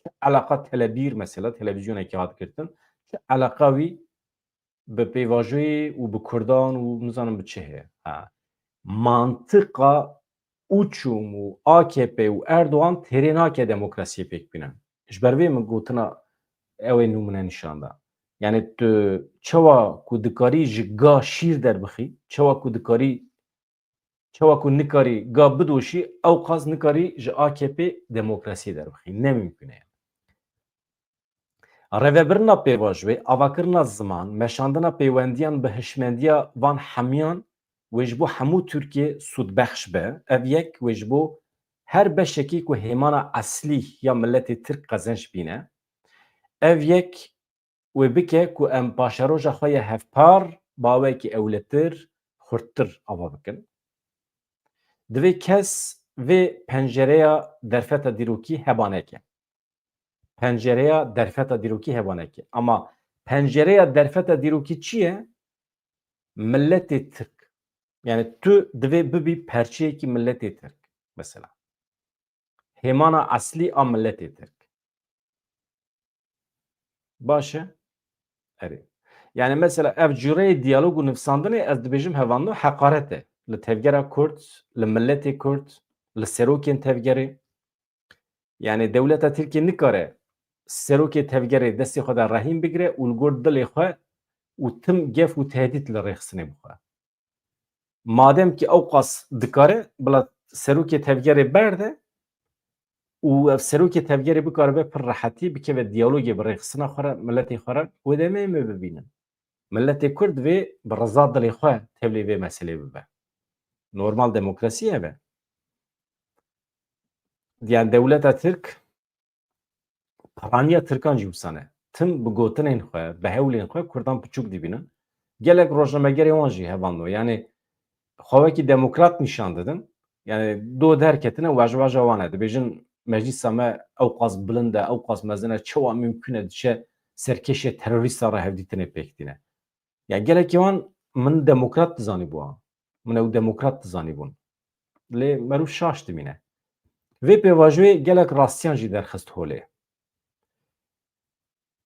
Çi eleqa Telebîr mesela, televîzyonekî hat girtin. Çi eleqa wî bi pêvajoyê û bi Kurdan û nizanim bi çi heye? Ha. Mantiqa Uçum û A K P û Erdogan têrê nake demokrasiyê pêk bîne. Ji ber vê min gotina ew ê nûmûne nîşan da. Yani tu çawa ku dikarî ji ga şîr derbixî, çawa ku dikarî, çawa ku nikarî ga bidoşî, ew qas nikarî ji A K P demokrasiyê derbixî. Ne mimkun e. Rêvebirina pêvajoyê, avakirina ziman, meşandina pêwendiyan bi hişmendiya van hemiyan wê ji bo hemû Tirkiyê sûdbexş be. Ev yek wê ji bo her beşekî ku hêmana eslî ya miletê Tirk qezenc bîne. Ev yek wê bike ku em paşeroja xwe ya hevpar bi awayekî ewletir, xurttir ava bikin. Divê kes vê pencereya derfeta dîrokî heba neke. pencereya derfeta dîrokî hevanekê. Ama pencereya derfeta dîrokî çi ye? Milletê Tirk. Yani tu divê bibî perçeyekî milletê Tirk. Mesela. Hêmana eslî a milletê Tirk. Baş e? Erê. Yani mesela ev cûreyê diyalog û nivsandinê ez dibêjim hevalno heqaret e. Li tevgera Kurd, li milletê Kurd, li serokên tevgerê. Yani dewleta Tirkiyê nikare serokê tevgerê destê xwe de rehîn bigire û li gor dilê xwe û tim gef û tehdît li rêxistinê bixwe. Madem ki ew qas dikare, bila serokê tevgerê berde û ev serokê tevgerê bikare be pir rehetî bikeve diyalogê bi rêxistina xwe re, miletê xwe re, wê demê me bibînin. Miletê Kurd divê bi reza dilê xwe tevlê vê meselê bibe. Normal demokrasî ev e. Yani dewleta Tirk piraniya Tirkan jî wisa ne. Tim bi gotinên xwe, bi hewlên xwe Kurdan piçûk dibînin. Gelek rojnamegerê wan jî hevalno. Yani xwe wekî demokrat nîşan didin. Yani do derketine û ji vaja wan e. Dibêjin meclîsa me ew qas bilind e, ew qas mezin e, çawa mimkun e diçe serkêşê terorîsta re hevdîtinê pêk tîne. Ya gelekî wan min demokrat dizanîbû ha. Min ew demokrat dizanîbûn. Lê merû şaş dimîne. Vê pêvajoyê gelek rastiyan jî derxist holê.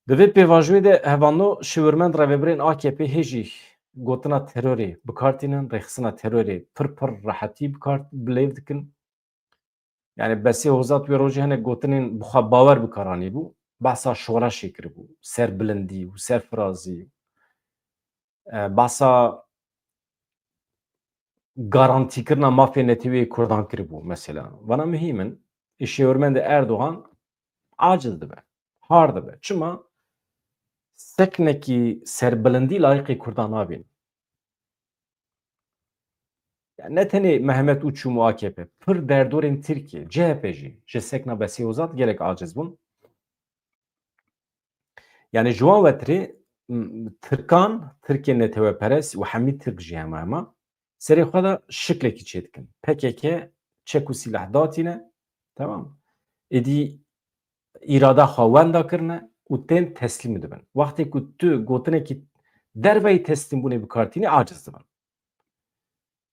Di vê pêvajoyê de hevalno şêwirmend rêvebirên A K P hê jî gotina terorê bi kar tînin, rêxistina terorê pir pir rehetî bi kar bi lêv dikin. Yani Besê Hozat wê rojê hinek gotinên bi xwe bawer bi kar anîbû. Behsa şoreşê kiribû, serbilindî û serfirazî, e, behsa garantîkirina mafê neteweyê Kurdan kiribû mesela. Vana muhîm in. Ê şêwirmendê Erdogan aciz dibe, har dibe. Çima? Seknekî serbilindî layiqê Kurdan nabîn. Yani ne tenê Mehmet Uçum û A K P, pir derdorên Tirkiye, C H P jî ji sekna Besê Hozat gelek aciz bûn. Yani ji wan wetirê, m, Tirkan, Tirkê neteweperest û hemî Tirk jî hema hema serê xwe de şiklekî çêdikin. P K K çek û sîleh datîne, tamam. Êdî îrada xwe wenda kirine û tên teslîm dibin. Wextê ku tu gotinekî derveyî teslîmbûnê bi kar tînî, aciz dibin.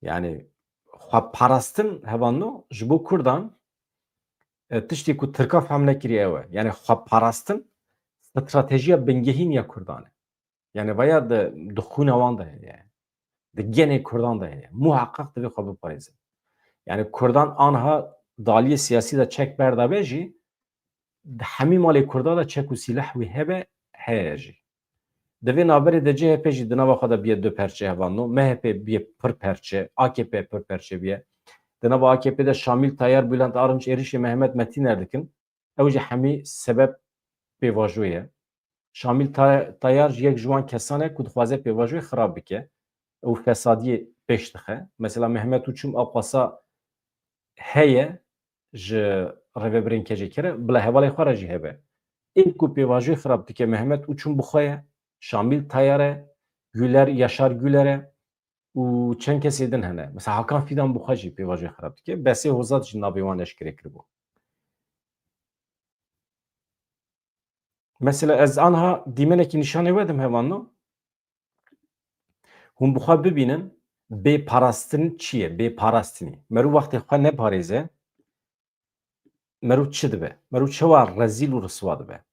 Yani xweparastin hevalno ji bo Kurdan, e, tiştê ku Tirka fehm nekirî ew e. Yani xweparastin stratejiya bingehîn ya Kurdan e. Yani vaya di, di xwîna wan de heye. Di genê Kurdan de heye. Muheqeq divê xwe biparêzin. Yani Kurdan anha di aliyê siyasî de çek berdabe jî, di hemî malê Kurda de çek û sîleh wî hebe, heye jî. Di vê navberê de C H P jî di nava xwe de biye du perçe hevalno. M H P biye pir perçe, A K P pir perçe biye. Di nava A K P de Şamîl Tayar, Bülent Arınç êrişê Mehmet Metîner dikin. Ew jî hemî sebeb pêvajoyê ye. Şamîl Ta-, Tayar jî yek ji wan kesan e ku dixwaze pêvajoyê xirab bike û fesadiyê pêş dixe. Mesela Mehmet Uçum ew qasa heye ji rêvebirên K C K re, bila hevalê xwe re jî hebe. Ê ku pêvajoyê xirab dike Mehmet Uçum bi xwe ye, Şamîl Tayar e, Güler, Yaşar Güler e û çend kesê din hene. Mesela Hakan Fidan bi xwe jî pêvajoyê xirab dike. Besê Hozat jî navê wan eşkere kiribû. Mesela ez anha dîmenekî nîşanê we dim hevalno. Hûn bi xwe bibînin bêparastin çi ye? Bêparastinî. Merû wextê xwe neparêze, merû çi dibe? Merû çawa rezîl û riswa dibe?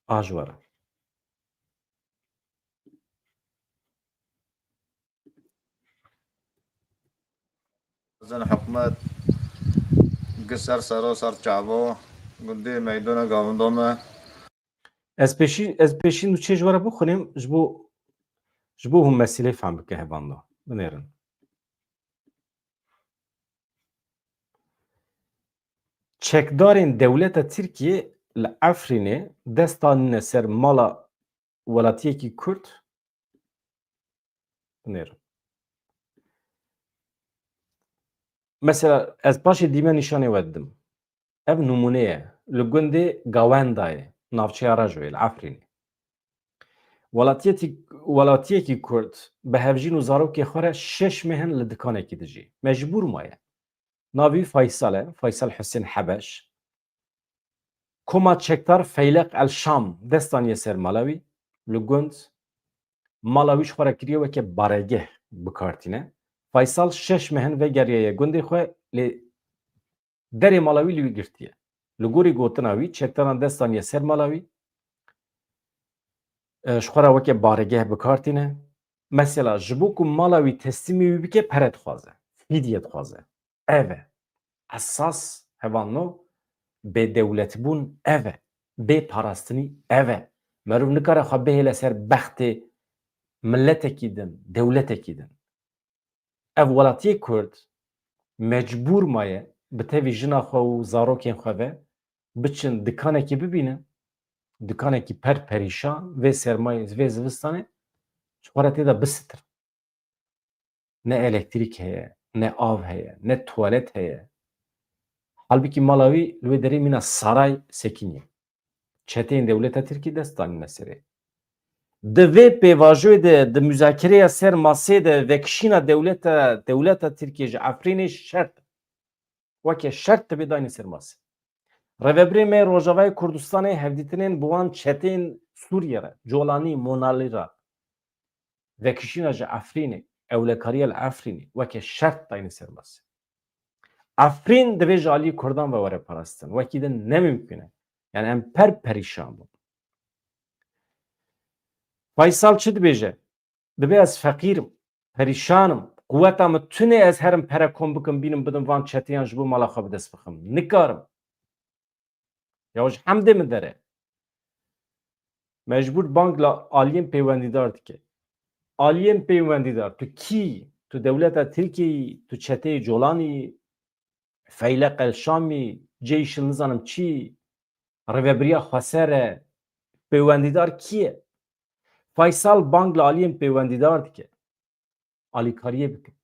A ji we re. Zin hikûmet gi ser sero ser çavo gundê meydana gavindome. Ez pêşî, ez pêşî nûçê ji we re bixwînim, ji bo, ji bo hûn mesîlê fehm bike hevalno. Binêrin. Çekdarên dewleta Tirkiyê li Efrînê dest danîne ser mala welatiyekî Kurd. Binêrin. Mesela ez paşê dîme nîşanê we didim. Ev nimûne ye. Li gundê Gawendayê, navçeya Rejoyê, li Efrînê. Welatiyetî-, welatiyekî Kurd bi hevjîn û zarokê xwe re şeş meh in li dikanekî dijî. Mecbûr maye. Navê wî Faysal e, Faysal Husên Hebeş. Koma çekdar Feylek El Şam dest daniye ser mala wî, li gund mala wî ji xwe re kiriye weke baregeh bi kar tîne. Faysal şeş meh in vegeriyaye gundê xwe, lê derê mala wî li wî girtiye. Li gorî gotina wî, çekdaran dest daniye ser mala wî, e, ji xwe re weke baregeh bi kar tîne. Mesela, ji bo ku mala wî teslîmê wî bike, pere dixwaze, fîdye dixwaze. Ev e. Esas hevalno bêdewletbûn ev e. Bê parastinî ev e. Meriv nikare xwe bihêle ser bextê miletekî din, dewletekî din. Ev welatiyê Kurd mecbûr maye bi tevî jina xwe û zarokên xwe ve biçin dikanekî bibînin, dikanekî per perîşan vê sermayê, vê zivistanê, ji xwe re tê de bisitir. Ne elektrîk heye, ne av heye, ne tuwalet heye. Halbikî mala wî li wê derê mîna saray sekinî. Çeteyên dewleta Tirkî dest danîne serê. Di vê pêvajoyê de, di muzakereya ser masê de vekişîna dewleta, dewleta Tirkiyê ji Efrînê şert, weke şert dibe dayne ser masê. Rêvebirê me Rojavayê Kurdistanê hevdîtinên bi wan çeteyên Sûriyê re, Colanî, Monalî re, vekişîna ji Efrînê, ewlekariya li Efrînê weke şert dayne ser masê. Efrîn divê ji aliyê Kurdan ve were parastin. Wekî din ne mimkun e. Yani em per perîşan bûn. Faysal çi dibêje? Dibê ez feqîr im, perîşan im, quweta min tune, ez herim pere kom bikim, bînim bidim van çeteyan ji bo mala xwe bi dest bixim. Nikarim. Ya ji hemdê min dere. Mecbûr bang li aliyên pêwendîdar dike. Aliyên pêwendîdar, tu kî? Tu dewleta Tirkiyeyî, tu çeteyê Colanî, Feylek El Şamî, Ceyşil nizanim çi, Rêvebiriya Xweser e, pêwendîdar kî ye? Faysal bang li aliyên pêwendîdar dike. Alîkariyê bikin.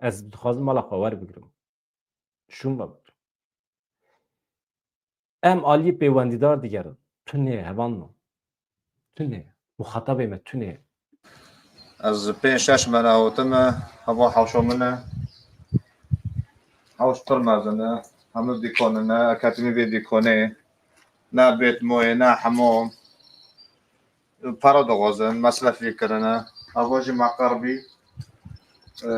Ez dixwazim mala xwe werbigirim. Şûn vebigirim. Em aliyê pêwendîdar digerin. Tunê hevalno. Tunê. Muxatabê me tunê. Ez pênc şeş mene hotime, heva hewşo min e. Hewş pir mezin e. Hemû dîkon in e, akademî vê dîkonê. Ne bêt moyê, ne hemû. Para dixwazin, mesrefî kirine. Ava jî me qerbî, e,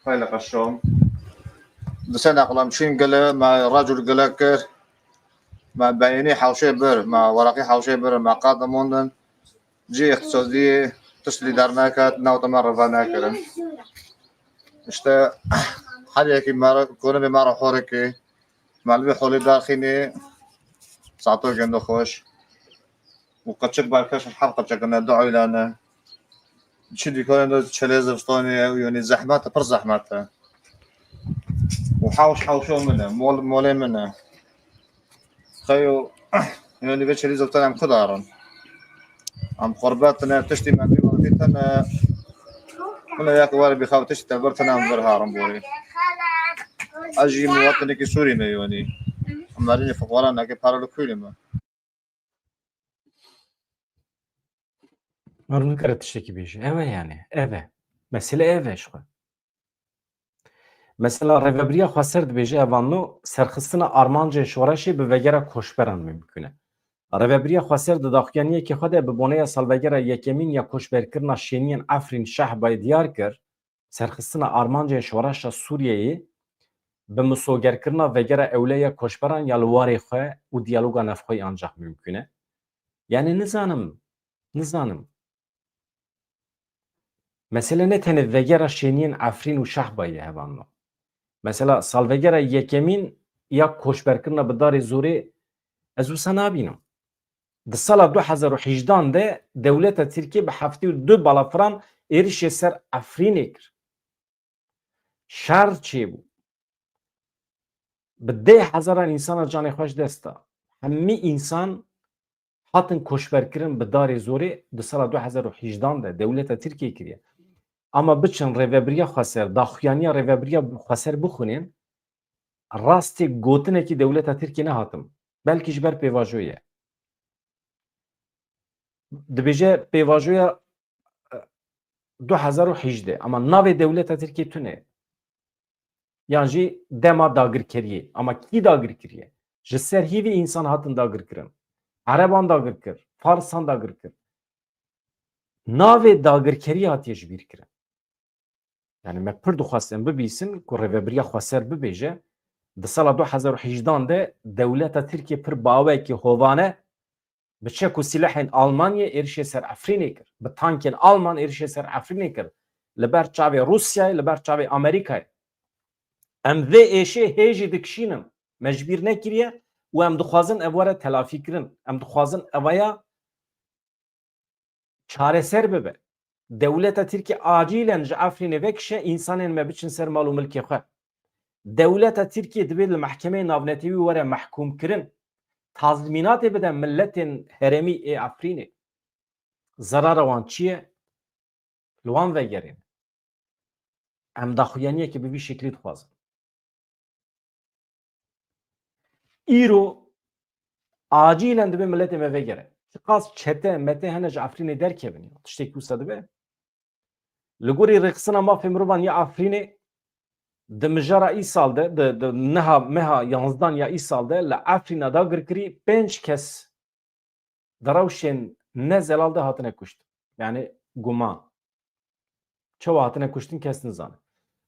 Feyleq Şam. Di sene qelemçîn gile, me racûl gile kir. Me beyînî hewşê bir, me weraqî hewşê bir, me qad dimondin. Cî îqtisadî tişt lîder neket, newta me rive nekirin. İşte her yekî me re, konibê me re horikê. Me li vê holê derxînê, sato gendo xweş. Û qeçik berkeş, her qeçik ne, du eylane. Çi dîkanê de çelê zivistanê ye, û yanî zehmet e, pir zehmet e. Û hewş hewşo min e, mol, molê min e. Xeyo, yanî vê çelî ziftan em ku darin? Em xurbet ne, tiştî me bî wextî tene. Min ya ku were bî xew tiştî te bir tene em vir harin borî. Ez jî muwatinekî Sûrî me yanî. Em nerînê fuqara neke para li kûlê me. Meriv nikare tiştekî bêje. Ev e yani. Ev e. Mesele ev e ji xwe. Mesela Rêvebiriya Xweser dibêje, evanno serxistina armancên şoreşê bi vegera koçberan mimkun e. Rêvebiriya Xweser di daxuyaniyekê xwe de bi boneya salvegera yekemîn ya koçberkirina şêniyên Efrîn Şehbayê diyar kir, serxistina armancên şoreşa Sûriyeyê bi misogerkirina vegera ewle ya koçberan ya li warê xwe û diyaloga navxweyî ancax mimkun e. Yani nizanim, nizanim. Mesele ne tenê vegera şêniyên Efrîn û Şehbayê hevalno. Mesela salvegera yekemîn ya koçberkirina bi darê zorê ez wisa nabînim. Di sala du hezar û hejdan de dewleta Tirkiyê bi heftê û du balafiran êrişê ser Efrînê kir. Şer çêbû. Bi deh hezaran însana canê xwe ji dest da. Hemî însan hatin koçberkirin bi darê zorê di sala du hezar û hejdan de dewleta Tirkiyê kiriye. Ama biçin Rêvebiriya Xweser, daxuyaniya Rêvebiriya Xweser bixwînin, rastê gotinekî dewleta Tirkiyê nehatim. Belkî ji ber pêvajoyê ye. Dibêje pêvajoya, e, du hezar û hejdeh, ama navê dewleta Tirkiyê tune. Yan jî dema dagirkeriyê. Ama kî dagir kiriye? Ji ser hîvî însan hatin dagirkirin. Ereban dagir kir, Farsan dagir kir. Navê dagirkerî hatiye ji bîr kirin. Yani me pir dixwest em bibîsin ku Rêvebiriya Xweser bibêje, di sala du hezar û hejdan de dewleta Tirkiye pir bi awayekî hovane bi çek û silehên Almanyê êrişê ser Efrînê kir. Bi tankên Alman êrişê ser Efrînê kir. Li ber çavê Rûsyayê, li ber çavê Amerîkayê. Em vê êşê hê jî dikişînin. Me ji bîr nekiriye û em dixwazin ev were telafî kirin. Em dixwazin evaya çareser bibe. Dewleta Tirkiye acilen ji Efrînê vekişe, însanên me biçin ser mal û milkê xwe. Dewleta Tirkiye divê li mehkemeyê navnetewî were mehkûm kirin. Tazmînatê bide miletên herêmî ê Efrînê. Zerara wan çi ye? Li wan vegerên. Em daxuyaniyekê bi vî şeklî dixwazin. Îro acilen divê miletê me vegere. Çiqas çete, mete hene ji Efrînê derkevin ya. Tiştekî wisa dibe. Li gorî Rêxistina Mafê Mirovan ya Efrînê di mijara îsal de, di, di niha meha yanzdan ya îsal de li Efrîna dagirkirî pênc kes di rewşên ne zelal de hatine kuştin. Yani guman. Çawa hatine kuştin kes nizane.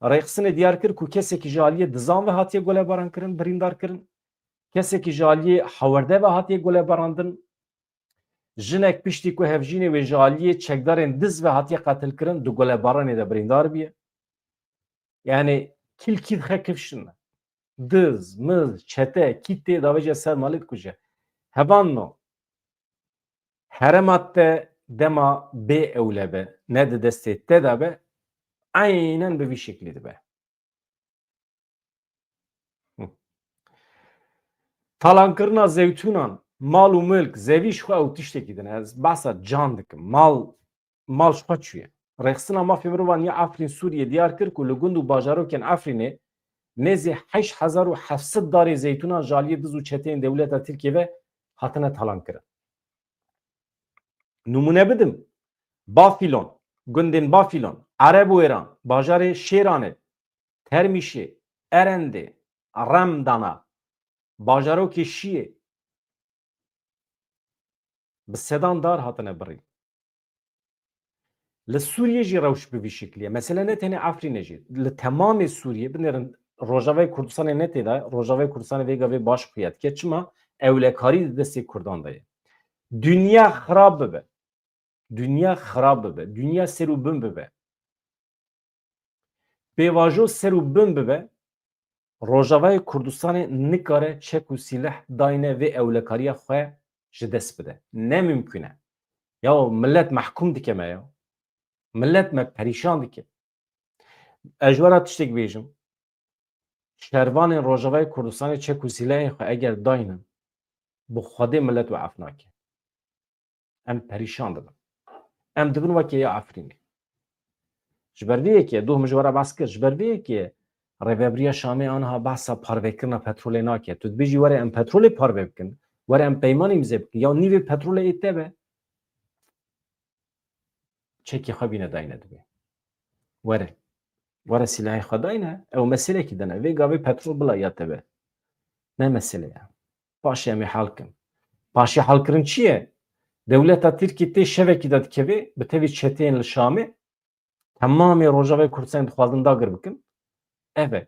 Rêxistinê diyar kir ku kesekî ji aliyê dizan ve hatiye golebaran kirin, birîndar kirin. Kesekî ji aliyê hawerde ve hatiye golebarandin. Jinek piştî ku hevjînê wê ji aliyê çekdarên diz ve hatiye qetilkirin, di golebaranê de birîndar bûye. Yani kîl kî dixe kifşin. Diz, miz, çete, kî tê davêje ser malê dikuje. Hevanno. Herema te dema bê ewle be, ne di destê te de be, eynen bi vî şeklî dibe. Hı. Talankirina zeytûnan, mal û milk, zevî ji xwe ew tiştekî din e. Ez behsa can dikim. Mal, mal ji xwe çûye. Rêxistina Mafê Mirovan ya Efrîn Sûriyê diyar kir ku li gund û bajarokên Efrînê nêzî heşt hezar û heft sed darê zeytûnan ji aliyê diz û çeteyên dewleta Tirkiyê ve hatine talankirin. Nimûne bidim. Bafîlon, gundên Bafîlon, Erebwêran, bajarê Şêranê, Termîşê, Erendê, Remdana, bajarokê Şiyê bi sedan dar hatine birîn. Li Sûriyê jî rewş bi vî şeklî ye. Mesele ne tenê Efrînê jî. Li temamê Sûriyê, binêrin Rojavayê Kurdistanê ne tê de, Rojavayê Kurdistanê vê gavê baş xuya dike. Çima? Ewlekarî di destê Kurdan de ye. Dinya xirab bibe. Dinya xirab bibe. Dinya ser û bin bibe. Pêvajo ser û bin bibe, Rojavayê Kurdistanê nikare çek û sîleh dayne vê ewlekariya xwe ji dest bide. Ne mimkûn e. Ya millet mehkûm dike me ya. Millet me perîşan dike. Ez ji we re tiştek bêjim. Şervanên Rojavayê Kurdistanê çek û sîlehên xwe eger daynin, bi Xwedê millet we ef nake. Em perîşan dibin. Em dibin weke ya Efrînê. Ji ber vê yekê, doh min ji we re behs kir, ji ber vê yekê Rêvebiriya Şamê aniha behsa parvekirina petrolê nake. Tu dibêjî were em petrolê parve bikin, were em peymanê îmze bikin. Ya nîvê petrolê ê te be. Çekê xwe bîne dayne dibê. Were. Were sîlahê xwe dayne. Ew meselekî din e. Vê gavê petrol bila ya te be. Ne mesele ye. Paşê em ê hal kin. Paşê halkirin çi ye? Dewleta Tirkî tê şevekî de dikeve, bi tevî çeteyên li Şamê, temamê Rojavayê Kurdistanê dixwazin dagir bikin. Ev e.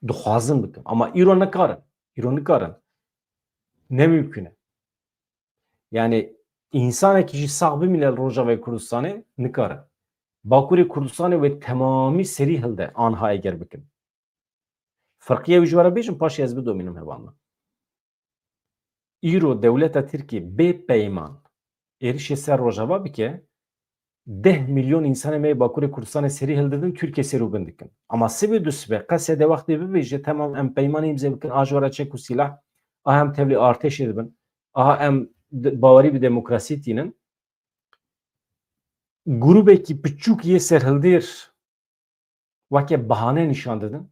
Dixwazin bikin. Ama îro nikarin. Îro nikarin. Ne mimkûn e. Yani, însanekî jî sax bimîne li Rojavayê Kurdistanê nikare. Bakurê Kurdistanê wê temamî serî hilde anha eger bikin. Firqiye wî ji we re bêjim, paşê ez bidomînim hevalna. Îro dewleta Tirkiyê bê peyman êrişê ser Rojava bike, deh milyon însanê me yê Bakurê Kurdistanê serî hildidin, Tirkiye ser û bin dikin. Ama sibê du sibe, qe sedê wextê bibêje, temam em peymanê îmze bikin, a ji we re çek û sîlah, a em tevlî artêşê dibin, a em di-, bawerî bi demokrasî tînin. Grûbekî piçûk yê serhildêr weke bahane nîşan didin.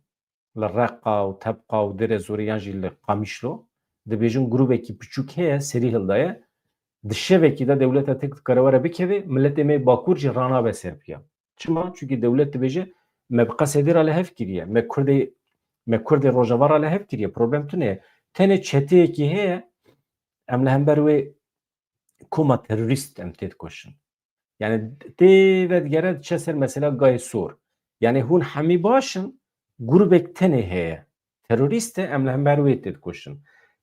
Li Reqa û Tebqa û Dêrezorê yan jî li Qamişlo dibêjin grûbekî piçûk heye, serî hildaye. Di şevekî de dewleta Tirk dikare were bikeve, miletê me yê Bakur jî ranabe ser piya. Çima? Çunkî dewlet dibêje, me bi Qesedê re li hev kiriye, me Kurdê, me Kurdê Rojava re li hev kiriye. Problem tune ye. Tenê çeteyekî heye, em li hember wê koma terorîst em têdikoşin. Yani tê vedigere diçe ser mesela Gayê Sor. Yani hûn hemî baş in, grûbek tenê heye. Terorîst e, em li hember wê têdikoşin.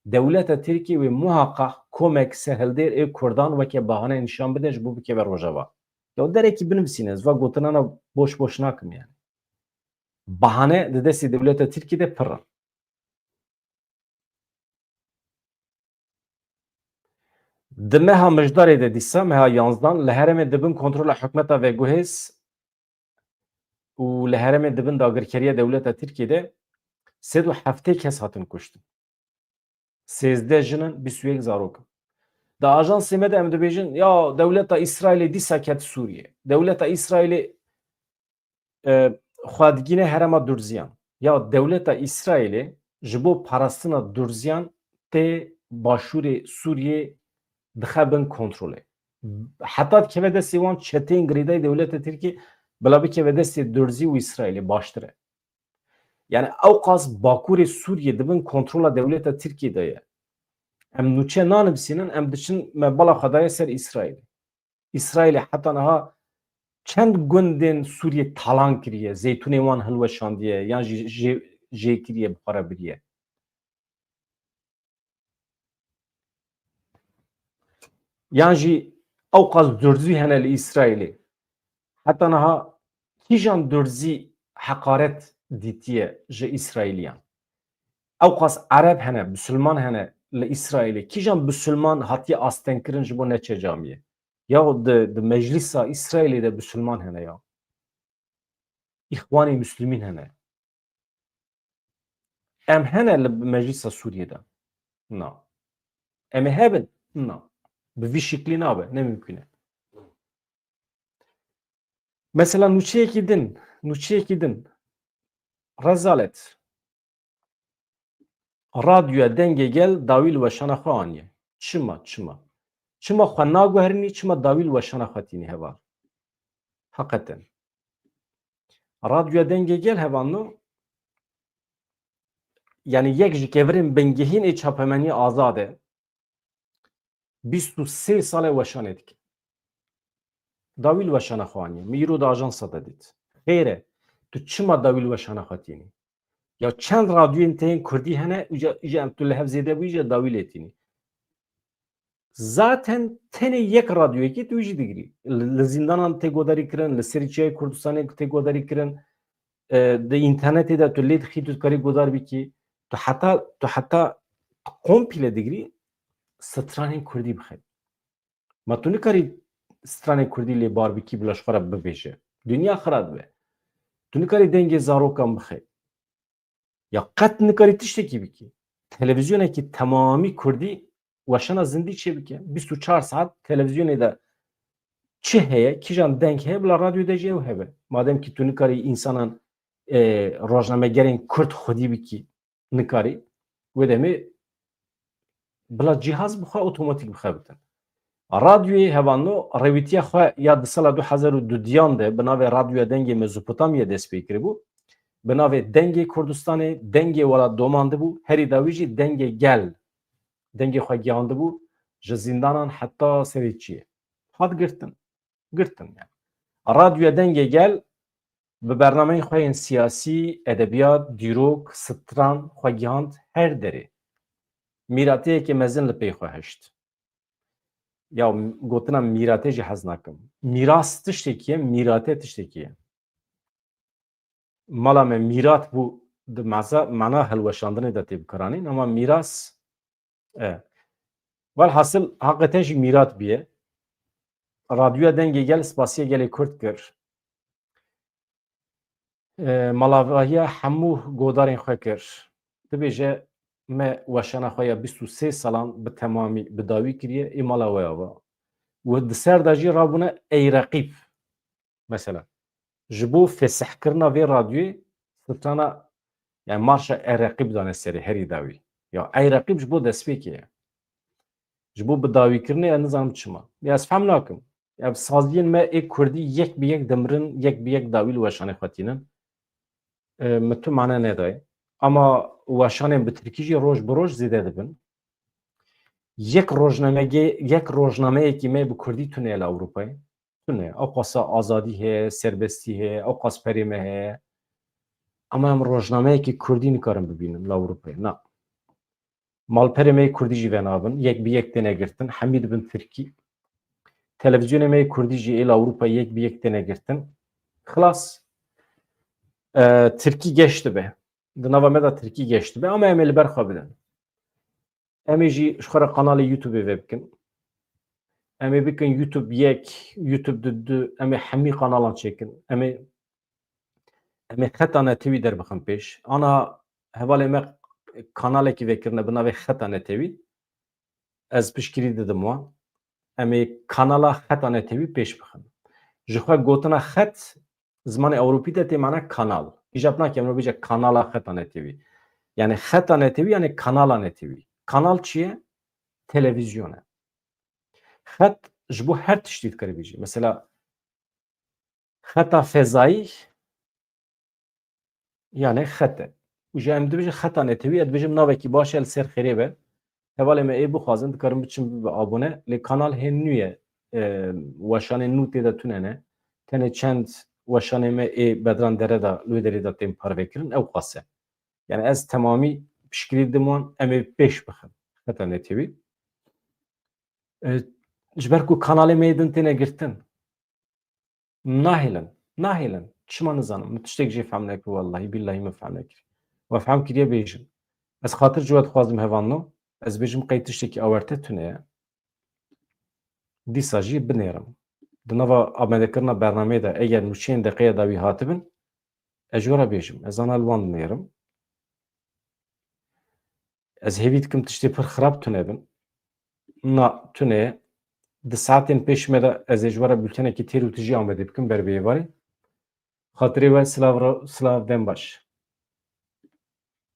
Dewleta Tirkiyê wê muhaqqaq komek serhildêr ê Kurdan weke bahane nîşan bide ji bo bikeve Rojava. Ya derekî binivîsîne, ez va gotinana boş boş nakim yani. Bahane di destê dewleta Tirkiyê de pir in. Di meha Mijdarê de dîsa, meha yanzdan, li herêmê di bin kontrola hikûmeta veguhêz û li herêmê di bin dagirkeriya dewleta Tirkiyê de sed û heftê kes hatin kuştin. Sêzdeh jin in, bîst û yek zarok in. Di ajansê me de em dibêjin, ya dewleta Îsraîlê dîsa ket Sûriyê. Dewleta Îsraîlê, e, xwe digîne herêma Durziyan. Ya dewleta Îsraîlê ji bo parastina Durziyan tê başûrê Sûriyê dixe bin kontrolê. Heta dikeve destê wan çeteyên girêdayî dewleta Tirkiyê bila bikeve destê Durzî û Îsraîlê baştir e. Yani ewqas bakurê Sûriyê di bin kontrola dewleta Tirkiyê de ye. Em nûçe nanivîsînin, em diçin me bala xwe daye ser Îsraîlê. Îsraîlê heta niha çend gundên Sûriyê talan kiriye, zeytûnê wan hilweşandiye, yan jî jê, jê kiriye, bi xwe re biriye. Yan jî ewqas Durzî hene li Îsraîlê. Heta niha kîjan Durzî heqaret dîtiye ji Îsraîliyan? Ewqas Ereb hene, Bisilman hene li Îsraîlê. Kîjan Bisilman hatiye astengkirin ji bo neçe camiyê? Ya di, di meclîsa Îsraîlê de Bisilman hene ya. Îxwanê Muslimîn hene. Em hene li Meclîsa Sûriyê de? Na. Em ê hebin? Na. Bi vî şiklî nabe. Ne mimkun e. Mesela nûçeyekî din, nûçeyekî din. Rezalet. Radyoya Dengê Gel dawî li weşana xwe aniye. Çima, çima? Çima xwe naguherînî, çima dawî li weşana xwe tînî heval? Heqeten. Radyoya Dengê Gel hevalno, yani yek ji kevirên bingehîn ê çapemeniya azad e. Bîst û sê sal e weşanê dike. Dawî li weşana xwe aniye. Min îro di ajansa de dît. Xêr e, tu çima dawî li weşana xwe tînî? Ya çend radyoyên te yên kurdî hene, îca, îca em tu li hev zêde bûyî, îca dawî lê tînî. Zaten tenê yek radyoyekî tu jî digirî. Li, li zîndanan tê godarî kirin, li serî çiyayê Kurdistanê tê godarî kirin. E, di înternetê de tu lê dixî, tu dikarî godar bikî. Tu heta, tu heta komple digirî stranên kurdî bixî. Ma tu nikarî stranê kurdî lê bar bikî, bila ji xwe re bibêje. Dinya xira dibe. Tu nikarî dengê zarokan bixê. Ya qet nikarî tiştekî bikî. Televîzyonekî temamî kurdî weşana zindî çêbike. Bîst û çar saet televîzyonê de çi heye, kîjan deng heye, bila radyo de jî ew hebe. Madem kî tu nikarî însanan, e, rojnamegerên kurd xwedî bikî, nikarî, wê demê bila cîhaz bi xwe otomatîk bixebitin. Radyoyê hevalno rêwîtiya xwe ya di sala du hezar û dudiyan de bi navê Radyoya Dengê Mezopotamya dest pê kiribû. Bi navê Dengê Kurdistanê, Dengê Welat domandibû, herî dawî jî Dengê Gel, dengê xwe gihandibû ji zîndanan heta serê çiyê. Hat girtin. Girtin yani. Radyoya Dengê Gel bi bernameyên xwe yên siyasî, edebiyat, dîrok, stran xwe gihand her derê. Mîrateyeke mezin li pey xwe hişt. Ya gotina mîrate jî hez nakim. Mîras tiştekî ye, mîrate tiştekî ye. Mala me mîrat bû, di meza-, mana hilweşandinê de tê bikaranîn, ama mîras, e. Welhasil, heqeten jî mîrat bûye. Radyoya Dengê Gel spasiya gelê Kurd kir. E, malavahiya hemû godarên xwe kir. Dibêje, me weşana xwe ya bîst û sê salan bi temamî, bi dawî kiriye, ê mala we ya va. Û di ser de jî rabûne ey reqîb. Mesela, ji bo fesihkirina vê radyoyê strana, yani marşa Ey Reqîb dane serê herî dawî. Ya Ey Reqîb ji bo destpêkê ye. Ji bo bidawîkirinê, ez nizanim çima. Ya ez fehm nakim. Ya saziyên me ê kurdî yek bi yek dimirin, yek bi yek dawî li weşanê xwe tînin. E, min tu mane nedaye. Ama weşanên bi tirkî jî roj bi roj zêde dibin. Yek rojnamegê-, yek rojnameyekî me bi kurdî tune ye li Ewropayê. Tune. Ew qasa azadî heye, serbestî heye, ew qas perê me heye. Ama em rojnameyekî kurdî nikarin bibînin li Ewropayê. Na. Malperê me yê kurdî jî venabin. Yek bi yek têne girtin. Hemî dibin tirkî. Televîzyonê me yê kurdî jî ê li Ewropayê yek bi yek têne girtin. Xilas, e, tirkî geş dibe. Di nava me de tirkî geş dibe. Ama em ê li ber xwe bidin. Em ê jî ji xwe re kanalê YouTube-ê vebikin. Em ê bikin YouTube yek, YouTube du, du, em ê hemî kanalan çêkin. Em ê, em ê Xeta Netewî derbixin pêş. Ana hevalê me kanalekî vekirine bi navê Xeta Netewî. Ez piştgirî didim wan. Em ê kanala Xeta Netewî pêş bixin. Ji xwe gotina xet, zimanê Ewropî de tê mana kanal. Îjab nake em bêje kanala Xeta Netewî. Yani Xeta Netewî yani kanala Netewî. Kanal çi ye? Televîzyon e. Xet ji bo her tiştî dikare bêjî. Mesela xeta fezayî yani xet e. Û ji em dibêjin Xeta Netewî, ez dibêjim navekî baş e, li ser xêrê be. Hevalê me ê bixwazin, dikarin biçin bibe abone. Lê kanal hê nû ye, e, weşanên nû tê de tune ne. Tenê çend weşanê me ê Bedran Dere de, li wê derê de tên parvekirin, ew qas e. Yani ez temamî piştgirî didim wan, em ê pêş bixin. Xeta Netewî. E, ji ber ku kanalê me yê din têne girtin. Nahêlin. Nahêlin. Çima nizanim. Min tiştek jê fehm nekir wellahî. Billahî min fehm nekir. We fehm kiriye bêjin. Ez xatir ji we dixwazim hevalno. Ez bêjim qey tiştekî awerte tune ye. Dîsa jî binêrim. Di nava amadekirina bernameyê de eger nûçeyên deqeya dawî hatibin, ez ji we re bêjim. Ez ana li wan dinêrim. Ez hêvî dikim tiştê pir xirab tune bin. Na tune ye. Di saetên pêş me de ez ê ji we re bültenekî têr û tijî amadê bikim ber bi êvarê. Xatirê we silav ro-, silav dem baş.